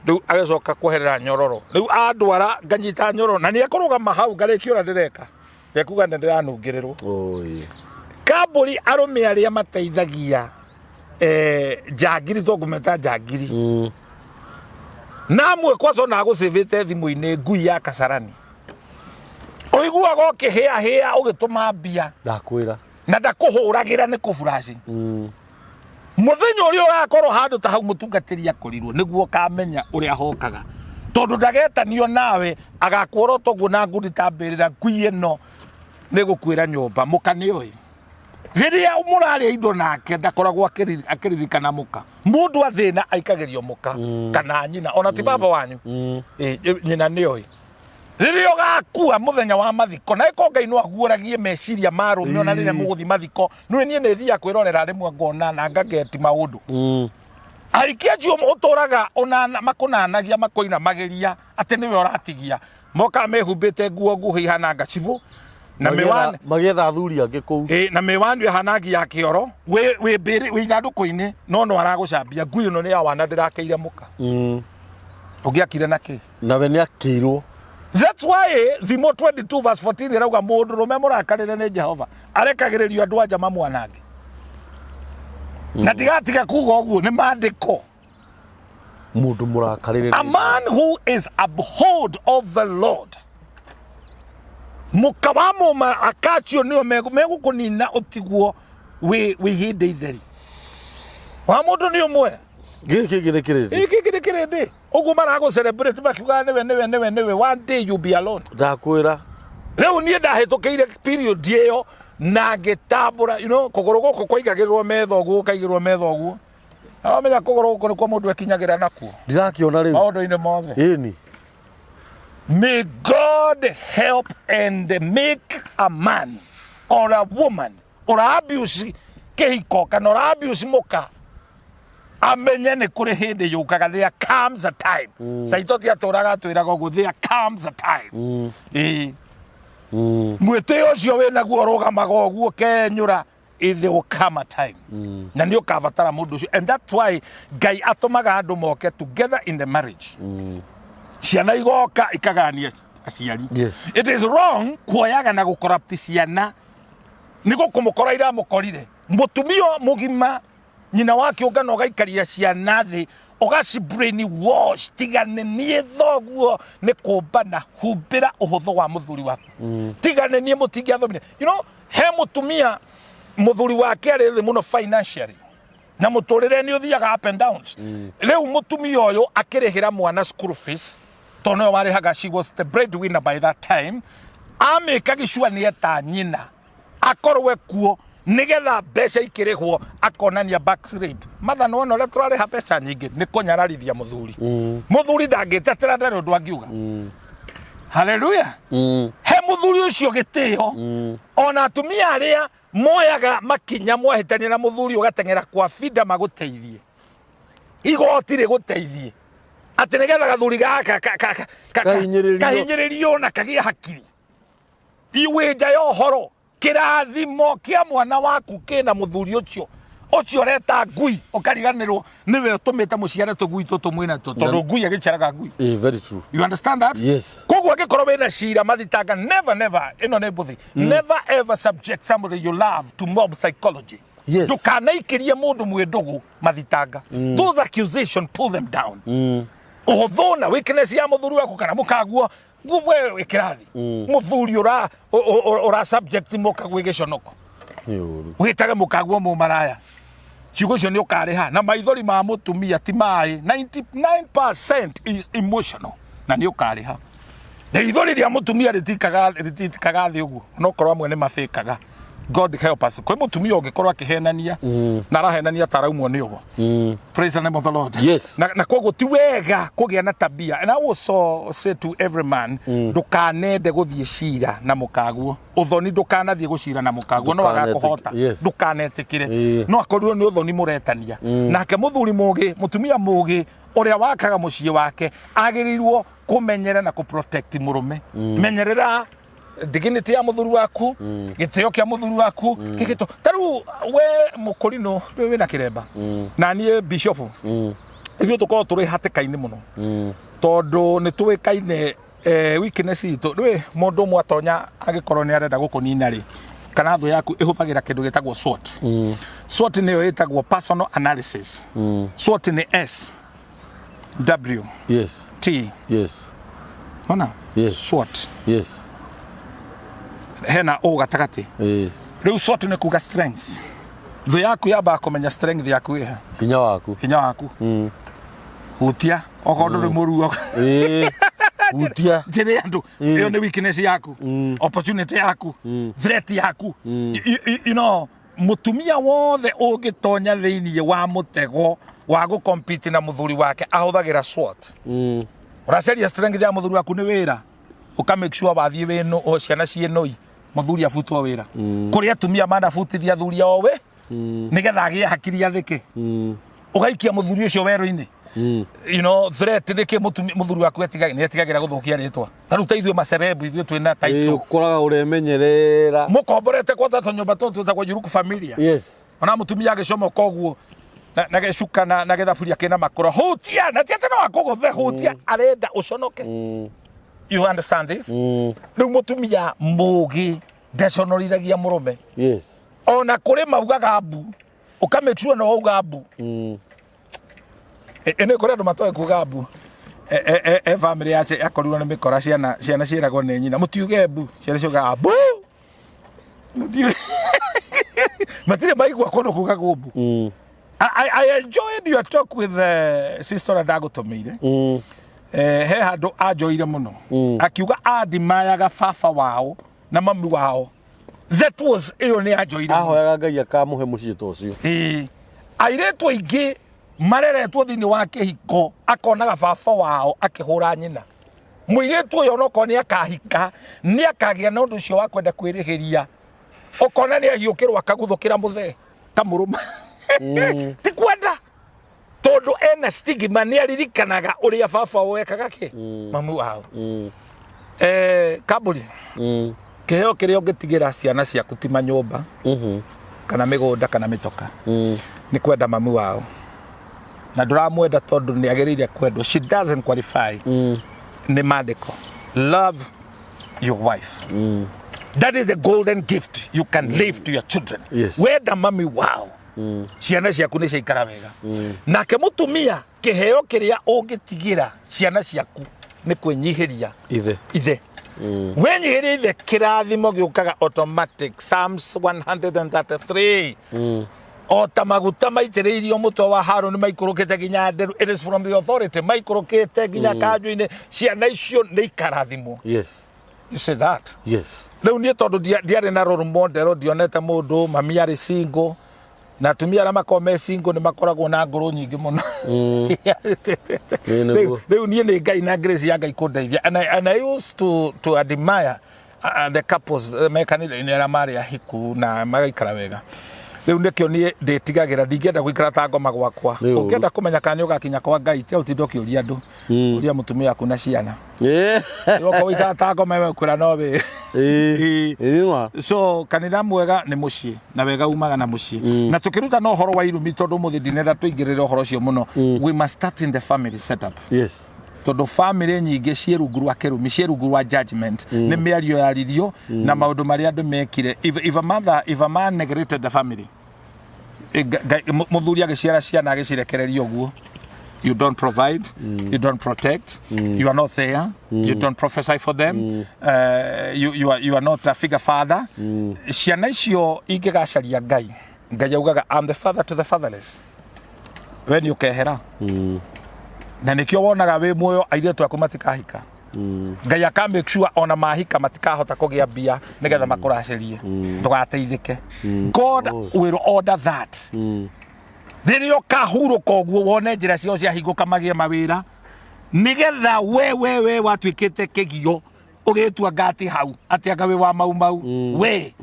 Rĩu agĩcoka kweherera nyororo. Rĩu andwara nganyita nyororo na nĩ ekũrũgama hau ngarĩkia ũrĩa ndĩreka. Ndekuga nĩ ndĩranungĩrĩrwo. Oi. Kambũri arũme arĩa mateithagia njangiri tũngũmeta njangiri. Na amwe kwaco na agũcĩvĩte thimũ-inĩ ngui ya Kasarani. Ũiguaga ũkĩhĩahĩa ũgĩtũma mbia. Ndakwĩra. Na ndakũhũragĩra nĩ kũburaci. Mũthenya ũrĩa ũgakorwo handũ ta hau mũtungatĩri akorirwo nĩguo ũkamenya ũrĩa hokaga. Tondũ ndagetanio nawe agakuorota ũguo na ngundi ta mbĩrĩra ngui ĩno nĩ gũkuĩra nyũmba mũka nĩoĩ. Rĩrĩa mũrarĩa indo nake ndakoragwo akĩririkana mũka. Mũndũ athĩna aikagĩrio mũka kana nyina ona ti baba wanyu. Nyina nĩoĩ. Rĩrĩa ũgakua mũthenya wa mathiko na ĩko Ngai no aguũragie meciria ma arũme ona rĩrĩa mũgũthiĩ mathiko nĩ niĩ nĩ thiaga kwĩrorera rĩmwe ngona na ngageti maũndũ. Ahiki acio ũtũraga makũnanagia makũinamagĩria atĩ nĩwe ũratigia mokaga mehumbĩte nguo nguhĩ ihana ngacibũ na mĩwani Magĩetha athuri angĩ kũu. Ĩ, na mĩwani ĩhana ngi ya kĩoro wĩ wĩ mbĩrĩ wĩ ithandũkũ-inĩ no no aragũcambia ngui ĩno nĩ ya wana ndĩrakĩire mũka. Ũngĩakire na kĩ? Nawe nĩ akĩirwo. That's why Thimo 22 verse 14 ĩrauga mũndũrũme mũrakarĩre nĩ Jehova arekagĩrĩrio andũ anja mamwanange. Na ndigatiga kuga ũguo nĩ maandĩko. Mũndũ mũrakarĩre. A man who is abhorred of the Lord. Mũka wa mũma akacio nĩo megũkũnina ũtigwo wĩ ihĩndĩ itheri. Wa mũndũ nĩ ũmwe. Gĩkĩ kĩngĩ nĩ kĩrĩndĩ. Gĩkĩ kĩngĩ nĩ kĩrĩndĩ. Ũguo maragũ celebrate makiugaga nĩwe nĩwe nĩwe nĩwe one day you be alone. Ndakwĩra. Rĩu niĩ ndahĩtũkĩire period ĩyo na ngĩtambũra, you know, kũgũrũ gũkũ kwaigagĩrĩrwo metha ũguo gũkaigĩrĩrwo metha ũguo. Na wamenya kũgũrũ gũkũ nĩkuo mũndũ ekinyagĩra nakuo. Ndirakĩona rĩu. Maũndũ-inĩ mothe. Ĩni. May God help and make a man or a woman ura abuse kĩhiko kana ura abuse mũka amenye nĩ kũrĩ hĩndĩ yũkaga. There comes a time. Saito ti atũraga atwĩraga ũguo, there comes a time. Ĩĩ. Mwĩtĩo ũcio wĩnaguo ũrũgamaga ũguo kenyũra. There will come a time na nĩ ũkabatara mũndũ ũcio, and that's why Ngai atũmaga andũ moke together in the marriage. Ciana igoka ikagania aciari. It is wrong kuoyaga na gũcorrupt ciana. Nĩ gũkũmũkora iramũkorire. Mũtumia mũgima nyina wa kĩũngano ũgaikaria ciana thĩ ũgaci brain wash tigane niĩ thoguo nĩ kũmbana humbĩra ũhũthũ wa mũthuri waku tigane niĩ mũtingĩathomire you know he mũtumia mũthuri wake arĩ thĩ mũno financially na mũtũrĩre nĩ ũthiaga up and downs rĩu mũtumia ũyũ akĩrĩhĩra mwana school fees tondũ nĩwe warĩhaga she was the breadwinner by that time amĩka gĩcua nĩ eta nyina akorwe kuo nigetha mbeca ikĩrĩhwo akonania back slip matha nĩwona ũrĩa tũrarĩha mbeca nyingĩ nĩ kũnyararithia mũthuri mũthuri ndangĩtetera ndarĩ ũndũ angiuga haleluya he mũthuri ũcio gĩtĩo ona atumia arĩa moyaga makinya mwahĩtania na mũthuri ũgateng'era kwa binda magũteithie igoti rĩgũteithie atĩ nĩgetha gathuri gaka Kahinyĩrĩrio. kahinyĩrĩrio na kagĩe hakiri iwĩ nja ya ũhoro kĩrathimo kĩa mwana waku kĩna mũthuri ũcio ũcio ũreta ngui ũkariganĩrwo nĩwe ũtũmĩte mũciare tũgui tũtũ mwĩna tuo tondũ ngui ĩgĩciaraga ngui Eh, very true. You understand that? Yes. Koguo angĩkorwo wĩna cira mathitanga never never ĩno nĩ mbũthi never ever subject somebody you love to mob psychology. Yes. Ndũkanaikĩrie mũndũ mwĩ ndũgũ mathitanga. Those accusation pull them down. Ũhũthũ na weakness ya mũthuri waku kana mũkaguo we wĩ kĩrathi. Mũthuri ũra ũra subject mũkaguo gĩconoko. Nĩ ũru. Wĩtage mũkaguo mũmaraya. Ciugo icio nĩ ũkarĩha na maithori ma mũtumia ti maĩ 99% is emotional na nĩ ũkarĩha. Na ithori rĩa mũtumia rĩtikaga rĩtitikaga thĩ ũguo no korwo amwe nĩ mabĩkaga. God help us. Kwĩ mũtumia ũngĩkorwo akĩhenania na arahenania ta araumwo nĩ ũgo. Praise the name of the Lord. Yes. Na, na koguo ti wega kũgĩa na tabia. And I also say to every man, ndũkanende gũthiĩ cira na mũkaguo. Ũthoni ndũkanathiĩ gũcira na mũkaguo no agakũhota. Yes. Ndũkanetĩkĩre. Ĩĩ. No akorirwo nĩ ũthoni mũretania. Nake mũthuri mũgĩ, mũtumia mũgĩ ũrĩa wakaga mũciĩ wake agĩrĩirwo kũmenyera na kũprotect mũrũme. Menyerera dignity ya mũthuri waku gĩtĩo kĩa mũthuri waku gĩgĩtũ ta rĩu we mũkũrinũ rĩu wĩna kĩremba na niĩ bishop ithuĩ tũkoragwo tũrĩ hatĩka-inĩ mũno tondũ nĩ tũĩkaine eh, weakness itũ rĩ mũndũ ũmwe atonya angĩkorwo nĩ arenda gũkũnina rĩ kana thũ yaku ĩhũthagĩra kĩndũ gĩtagwo SWOT SWOT nĩyo ĩtagwo personal analysis SWOT nĩ S W Yes. T Yes. ona Yes. SWOT Yes. hena O gatagatĩ Eh, rĩu SWOT nĩ kuga strength thũ yaku yambaga kũmenya strength yaku ĩha hinya waku. hinya waku hutia okorwo ndũrĩ mũruo Eh, hutia. njĩre andũ ĩyo nĩ weakness yaku opportunity yaku threat yaku you, you, you know mũtumia wothe ũngĩtonya thĩinĩ wa mũtego wa gũcompete na mũthuri wake ahũthagĩra SWOT ũracaria strength ya mũthuri waku nĩ wĩra ũka make sure wathiĩ wĩ nũ o ciana ciĩ nũi mũthuri abutwo wĩra kũrĩ atumia manabutithia athuri ao we nĩgetha agĩe hakiri athĩke ũgaikia mũthuri ũcio werũ-inĩ you know threat nĩkĩ mũthuri waku nĩ etigagĩra gũthũkia rĩtwa ta rĩu ta ithuĩ macerebu ithuĩ twĩna Eh, title ũkoraga ũremenyerera. mũkomborete kwata tũnyũmba tũtũ twĩtagwo Yuruku familia Yes. ona mũtumia agĩcomoka ũguo na, na gĩcuka na, na gĩthaburia kĩna makũro hutia na ti atĩ no akũgũthe hutia arenda ũconoke you understand this rĩu mũtumia mũgĩ ndaconorithagia mũrũme Yes. ona kũrĩ maugaga mbu ũka make sure no wauga mbu ĩ kũrĩ andũ matoĩ kuga mbu e, e, e, e family yace akorirwo nĩ mĩkora ciana ciana ciĩragwo nĩ nyina mũtiuge mbu ciana ciugaga mbu Mũtiuge- matirĩ maigua kũndũ kugagwo mbu I, I, I enjoyed your talk with uh, sister ũrĩa ndagũtũmĩire eh, he handũ anjoire mũno akiuga andimayaga baba wao na mami wao that was ĩyo nĩ anjoire mũno. Ahoyaga Ngai akamũhe mũciĩ ta ũcio. Ĩĩ. airĩtu aingĩ mareretwo thĩinĩ wa kĩhiko akonaga baba wao akĩhũra nyina mũirĩtu ũyũ onokorwo nĩ akahika nĩ akagĩa na ũndũ ũcio wa kwenda kwĩrĩhĩria ũkona nĩ ahiũkĩrwo akaguthũkĩra mũthee kamũrũma ti kwenda tondũ ena stigma nĩ aririkanaga ũrĩa baba wao ekaga kĩ mamu wao eh, kambũri kĩheo kĩrĩa ũngĩtigĩra ciana ciaku ti manyũmba kana mĩgũnda kana mĩtoka nĩ kwenda mami wao na ndũramwenda tondũ nĩ agĩrĩire kwendwo she doesn't qualify nĩ mandĩko love your wife. That is a golden gift you can leave to your children. Wenda mami wao, ciana ciaku nĩ ciaikara wega. Nake mũtumia, kĩheo kĩrĩa ũngĩtigĩra ciana ciaku nĩ kwĩnyihĩria ithe. Ithe. Wenyihĩria ithe, kĩrathimo gĩũkaga automatic. Psalms 133, o ta maguta maitĩrĩirio mũtwe wa Harũni maikũrũkĩte nginya nderu, it is from the authority, maikũrũkĩte nginya kanjũ-inĩ, ciana icio nĩ ikarathimwo. You say that. Rĩu niĩ tondũ ndiarĩ na role model, ndionete mũndũ, mami arĩ single, na atumia arĩa makoragwo me single nĩ makoragwo na ngũrũ nyingĩ mũno. Ĩĩ, nĩguo. Rĩu niĩ nĩ Ngai na grace ya Ngai kũndeithia, and I used to admire the couples me kanitha-inĩ arĩa marĩ ahiku na magaikara wega. Rĩu nĩkĩo niĩ ndĩtigagĩra, ndingĩenda gũikara ta ngoma gwakwa. Nĩ ũũru. Ũngĩenda kũmenya kana nĩ ũgakinya kwa Ngai, tiga ũtinde ũkĩũria andũ, ũria mũtumia waku na ciana. Ũka gũikara ta ngoma ĩmwe kwĩra no wĩ. Ĩĩ ma. So kanitha mwega nĩ mũciĩ, na wega umaga na mũciĩ. Na tũkĩruta na ũhoro wa irumi, tondũ ũmũthĩ ndinenda tũingĩrĩre ũhoro ũcio mũno, we must start in the family setup, tondũ family nyingĩ ciĩ rungu rwa kĩrumi, ciĩ rungu rwa judgment, nĩ mĩario yaririo na maũndũ marĩa andũ mekire. If a mother, if a man neglected the family, mũthuri agĩciara ciana agĩcirekereria ũguo, you don't provide, you don't protect, you are not there, you don't prophesy for them, you are not a figure father, ciana icio ingĩgacaria Ngai, Ngai augaga, "I'm the father to the fatherless." We nĩ ũkehera, na nĩkĩo wonaga wĩ muoyo airĩtu aku matikahika. Ngai aka make sure ona mahika matikahota kũgĩa mbia nĩgetha makũracĩrie, ndũgateithĩke. God will order that. Rĩrĩa ũkahurũka ũguo, wone njĩra ciao ciahingũka, magĩe mawĩra, nĩgetha we watuĩkĩte kĩgio, ũgĩtua ngati hau atĩ anga wĩ wa mau mau we.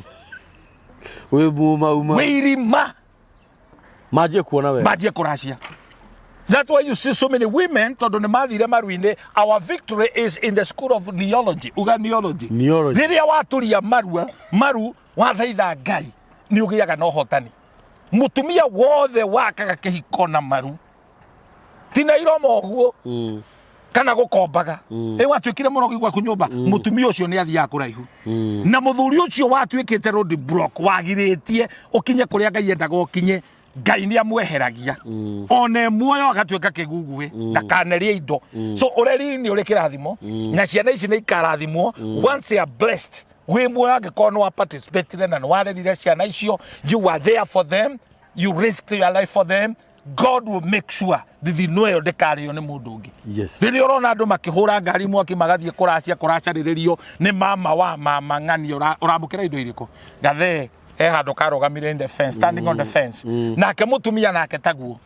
Wĩ mumauma. Wĩ irima. Manjie kuona wega. Manjie kũracia. That's why you see so many women, tondũ nĩ mathire maru-inĩ. Our victory is in the school of neology. Uga neology. Neology. Rĩrĩa waturia marua maru, wathaitha Ngai, nĩ ũgĩaga na ũhotani. Mũtumia wothe wakaga kĩhiko na maru, ti na iromo ũguo kana gũkombaga, ĩ watuĩkire mũrogi gwaku nyũmba, mũtumia ũcio nĩ athiaga kũraihu. Na mũthuri ũcio watuĩkĩte road block, wagirĩtie ũkinye kũrĩa Ngai endaga ũkinye, Ngai nĩ amweheragia ona e muoyo, agatuĩka kĩguguĩ, ndakanerie indo. So ũreri nĩ ũrĩ kĩrathimo, na ciana ici nĩ ikarathimwo once they are blessed. Wĩ muoyo, angĩkorwo nĩ wa participate na nĩ warerire ciana icio, you were there for them, you risked your life for them, God will make sure thithino ĩyo ndĩkarĩo nĩ mũndũ ũngĩ. Rĩrĩa ũrona andũ makĩhũra ngari mwaki, magathiĩ kũracia, kũracarĩrĩrio nĩ mama wa mama ng'ani, ũramũkĩra indo irĩkũ? Gathee he handũ karũgamire in the fence, standing on the fence. Nake mũtumia nake taguo,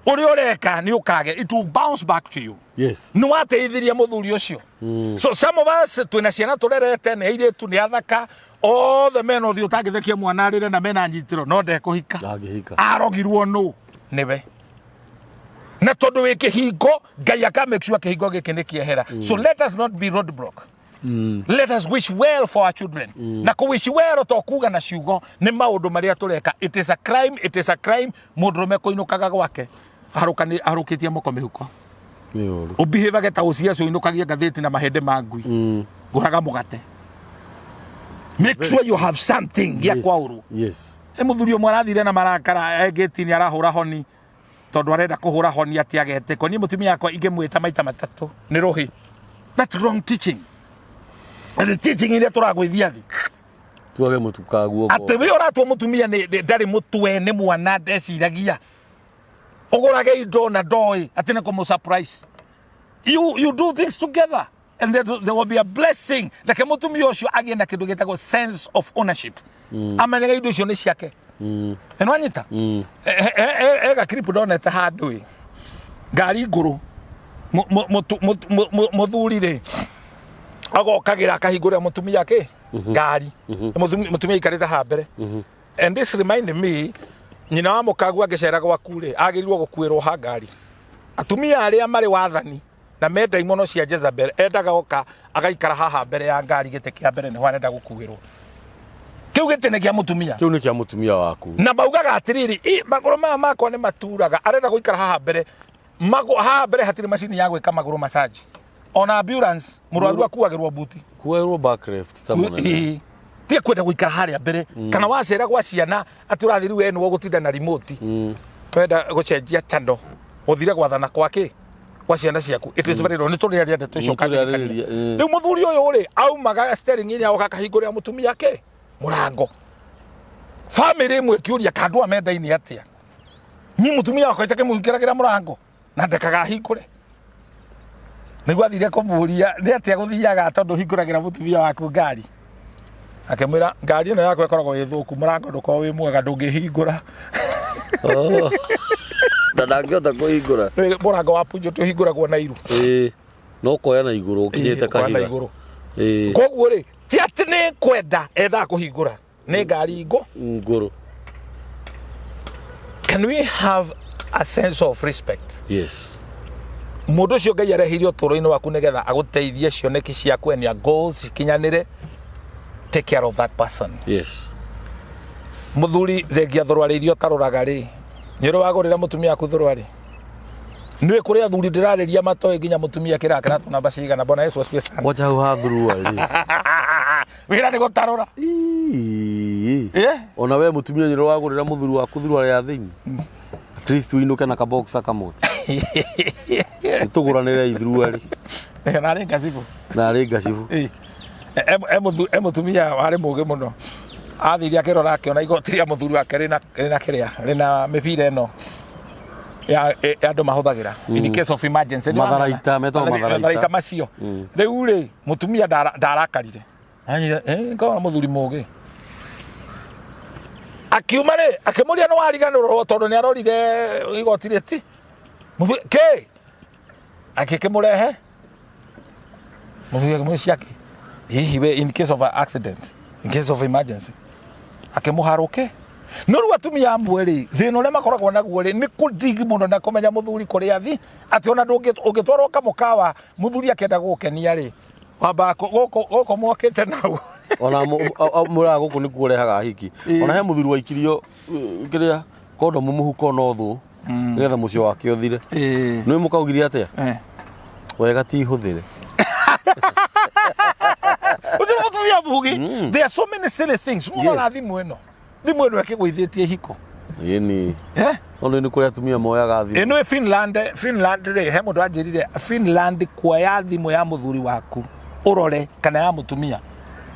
ũrĩa ũreka nĩ ũkage, it will bounce back to you. Nĩ wateithirie mũthuri ũcio. So some of us twĩna ciana tũrerete, nĩ airĩtu, nĩ athaka othe, mena ũthiũ ũtangĩthekia mwana arĩre, na mena nyitĩro, no ndekũhika. Ndangĩhika. Arogirwo nũ nĩwe, na tondũ wĩ kĩhingo, Ngai aka make sure kĩhingo gĩkĩ nĩ kĩehera. So let us not be roadblock. Let us wish well for our children. Na kũ wish well to kuga na ciugo, nĩ maũndũ marĩa tũreka. It is a crime, it is a crime mũndũrũme kũinũkaga gwake aharũkĩtie moko mĩhuko. Nĩ ũru. Ũbihĩvage ta ũcia ũcio ũinũkagia ngathĩti na mahĩndĩ ma ngui. Ngũraga mũgate, make sure you have something gĩa kwaũrwo. Ĩ mũthuri ũmwe arathire na marakara e gĩti-inĩ, arahũra honi tondũ arenda kũhũra honi atĩ agetĩkwo. Niĩ mũtumia wakwa ingĩmwĩta maita matatũ nĩ rũhĩ. That's wrong teaching, and the teaching iria tũragũithia thĩ. Tuage mũtukaguo. Atĩ wĩ ũratua mũtumia nĩ ndarĩ mũtwe, nĩ mwana, ndeciragia, ũgũrage indo na ndoĩ atĩ nĩ kũmũ surprise. You do things together and there will be a blessing. Reke mũtumia ũcio agĩe na kĩndũ gĩtagwo sense of ownership, amenyage indo icio nĩ ciake. Nĩ wanyita ega clip ndonete handũ ĩ ngari ngũrũ, mũthuri rĩ agokagĩra akahingũrĩra mũtumia kĩ ngari. Mũtumia aikarĩte haha mbere. And this remind me, nyina wa mũkagu angĩcera gwaku rĩ, agĩrĩirwo gũkuĩrwo ha ngari. Atumia arĩa marĩ wathani na me ndaimono cia Jezebel, endaga oka agaikara haha mbere ya ngari, gĩtĩ kĩa mbere nĩho arenda gũkuĩrwo. Kĩu gĩtĩ nĩ kĩa mũtumia. Kĩu nĩ kĩa mũtumia waku. Na maugaga atĩrĩrĩ, "Ĩ, magũrũ maya makwa nĩ maturaga," arenda gũikara haha mbere. Haha mbere hatirĩ macini ya gwĩka magũrũ massage, ona ambulance mũrwaru akuagĩrwo buti. Kuoerwo back left ta mũnene. Ĩĩ. Tiga kwenda gũikara harĩa mbere kana wacera gwa ciana atĩ ũrathiĩ rĩu we nĩwe ũgũtinda na remote. Wenda gũcenjia channel ũthire gwathana kwa kĩ gwa ciana ciaku. It is very wrong. Nĩ tũrĩaria ndeto icio. Nĩ tũrĩarĩrĩria, ĩĩ. Rĩu mũthuri ũyũ rĩ aumaga steering-inĩ agoka akahingũrĩra mũtumia ke mũrango. Family ĩmwe ĩkĩũria kandũ amendaine atĩa, nyi mũtumia wakwa itakĩmũhingĩragĩra mũrango na ndekaga ahingũre. Nĩguo athire kũmũria nĩ atĩa gũthiaga tondũ hingũragĩra mũtumia waku ngari. Akĩmwĩra ngari ĩno yakwa ĩkoragwo ĩ thũku, mũrango ndũkoragwo wĩ mwega, ndũngĩhingũra. Oh. Na ndangĩhota kũhingũra. Nĩ mũrango wa punjo tũhingũragwo na iru. Ĩĩ. No koya na igũrũ ũkinyĩte Ĩĩ, ũkoya na kahiga. igũrũ. Ĩĩ. Koguo rĩ ti atĩ nĩ kwenda endaga kũhingũra, nĩ ngari ngũ. Ngũrũ. Can we have a sense of respect? Yes. Mũndũ ũcio Ngai areheire ũtũũro-inĩ waku nĩgetha agũteithie cioneki ciaku and your goals ikinyanĩre. Take care of that person. Yes. Mũthuri, thengia thũrwarĩ iria ũtarũraga rĩ, nĩ ũrĩ wagũrĩra mũtumia waku thũrwarĩ? Nĩ kũrĩ athuri ndĩrarĩria matoĩ nginya mũtumia kĩra kĩratũ namba cigana. Bwana Yesu asifiwe sana. Kwacha hau ha thuruarĩ. Wĩra nĩ gũtarũra. Ii. Eh? Ona we mũtumia nĩ wagũrĩra mũthuri waku thuruarĩ ya thĩinĩ? At least ũinũke na kaboxa kamwe. Tũgũranĩre ithuruarĩ. Na arĩ ngacibũ. Na arĩ ngacibũ. Ĩ. E mũtumia warĩ mũgĩ mũno athire akĩrora akĩona igoti rĩa mũthuri wake rĩna kĩrĩa rĩna mĩbira ĩno ya andũ mahũthagĩra in case of emergency. Matharaita, metagwo matharaita. Matharaita macio. Rĩu rĩ mũtumia ndarakarire. Anyire, ngona mũthuri mũgĩ akiuma rĩ akĩmũria nĩ wariganĩrwo tondũ nĩ arorire igoti rĩti mũthuri kĩ akĩkĩmũrehe. Mũthuri akĩmũria ciake hihi we in case of an accident, in case of emergency, akĩmũharũke. No rĩu atumia amwe rĩ thĩna ũrĩa makoragwo naguo rĩ nĩ kũndigi mũno na kũmenya mũthuri kũrĩa athi atĩ ona ũngĩtwarwo kamũkawa mũthuri akĩenda gũgũkenia rĩ wambaga gũkũ mokĩte nau. Ona mũraga gũkũ nĩkuo ũrehaga hiki. Ona he mũthuri waikirio kĩrĩa kondomu mũhuko no thũ nĩgetha mũciĩ wake ũthire. Nĩ mũkaugire atĩa? Wega ti hũthĩre. Ũcio nĩ mũtumia mũgĩ. There are so many silly things. Mũrora thimũ ĩno, thimũ ĩno ĩkĩgũithĩtie hiko. Ĩni. Eh? Tondũ nĩ kũrĩ atumia moyaga thimũ. Ĩno Finland, Finland rĩ he mũndũ anjĩrire Finland kuoya thimũ ya mũthuri waku ũrore kana ya mũtumia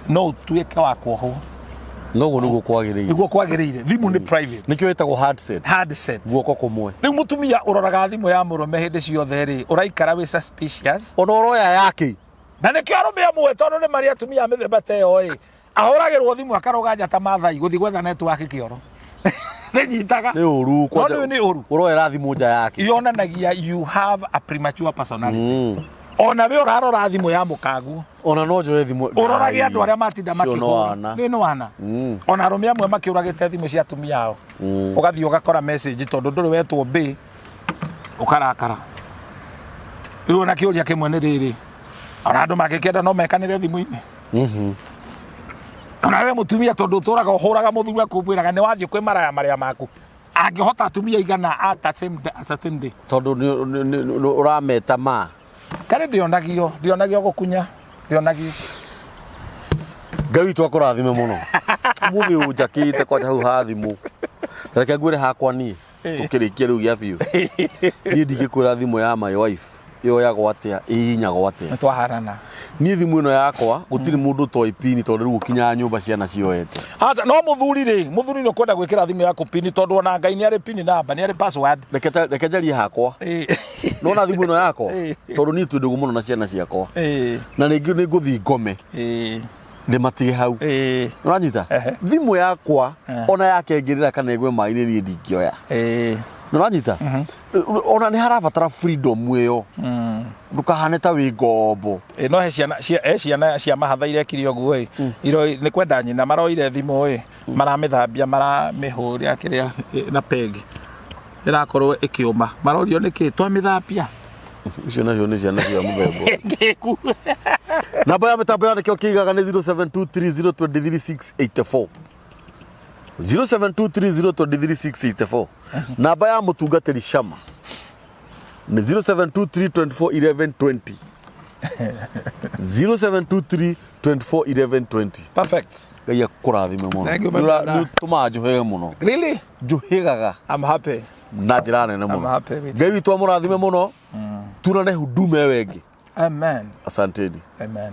no ũtuĩke wa kuohwo. Noguo nĩguo kwagĩrĩire. Nĩguo kwagĩrĩire. Thimũ nĩ private. Nĩkĩo ĩtagwo handset. Handset. Guoko kũmwe. Rĩu mũtumia ũroraga thimũ ya mũrũme hĩndĩ ciothe rĩ ũraikara wĩ suspicious. Ona ũroya yake. Na nĩkĩo arũme amwe tondũ nĩ marĩ atumia a mĩthemba ta ĩyo ĩ ahũragĩrwo thimũ akarũga njata Mathai gũthiĩ gwetha network kĩoro nĩnyitaga. Nĩ ũru. No nĩ ũru. Ũroera thimũ nja yake. Yonanagia you have a premature personality. Ona we ũrarora thimũ ya mũkaguo. Ona no njoe thimũ. Ũrorage andũ arĩa matinda Cio no makĩhũra ana. nĩ nĩ wana. Ona arũme amwe makĩũragĩte thimũ cia atumia ao. Ũgathiĩ ũgakora message tondũ ndũrĩ wetwo mbĩ ũkarakara. Rĩu ona kĩũria kĩmwe nĩ rĩrĩ, ona andũ mangĩkĩenda no mekanĩre thimũ-inĩ. Ona we mũtumia tondũ ũtũraga ũhũraga mũthuri waku ũmwĩraga nĩ wathiĩ kwĩ maraya marĩa maku angĩhota atumia igana at the same at the same day. Tondũ ũrameta ma. Karĩ ndĩonagio gũkunya ndĩonagio. Ngai witũ akũrathime mũno. Ũmũthĩ ũnjakĩte kwanja hau ha thimũ. Reke ngwĩre hakwa niĩ. Tũkĩrĩkia rĩu gĩa biũ. Niĩ ndingĩkwĩra thimũ ya my wife yoyagwo atĩa, ĩhihinyagwo atĩa. Nĩ twaharana. Niĩ thimũ ĩno yakwa gũtirĩ mũndũ ũtoĩ pini tondũ rĩu ũkinyaga nyũmba ciana cioete. Aca no mũthuri rĩ, mũthuri nĩ ũkwenda gwĩkĩra thimũ yaku pini tondũ ona Ngai nĩ arĩ pini namba, nĩ arĩ password. Reke njarie hakwa. Nona thimũ ĩno yakwa tondũ niĩ twĩ ndũgũ mũno na ciana ciakwa. Na rĩngĩ nĩ ngũthiĩ ngome. Ndĩmatige hau. Nĩũranyita? Thimũ yakwa ona yake ĩngĩrĩra kana ĩgwe maĩ-inĩ niĩ ndingĩoya. Nĩũranyita? Ona nĩ harabatara freedom ĩyo. Ndũkahane ta wĩ ngombo. Ĩ, no he ciana he ciana cia mahatha irekire ũguo ĩ. Iroi nĩ kwenda nyina maroire thimũ ĩ, maramĩthambia maramĩhũrĩra kĩrĩa na peg ĩrakorwo ĩkĩũma. Marorio nĩkĩ twamĩthambia. Icio nacio nĩ ciana cia mũthemba. Ngĩku. Namba ya mĩtambo ya nĩkĩo kĩigaga nĩ 0723023684. 0723023684. Namba ya mũtungatĩri Shama nĩ 0723241120. 0723 24 11 20. Perfect. Ngai akũrathime mũno. Thank you, my brother. Nĩ ũtũmaga njũhĩge mũno. Really? Njũhĩgaga I'm happy. Na njĩra nene mũno. I'm happy with Ngai witũ amũrathime mũno. Tunane huduma ĩyo ĩngĩ. Amen. Asanteni. Amen.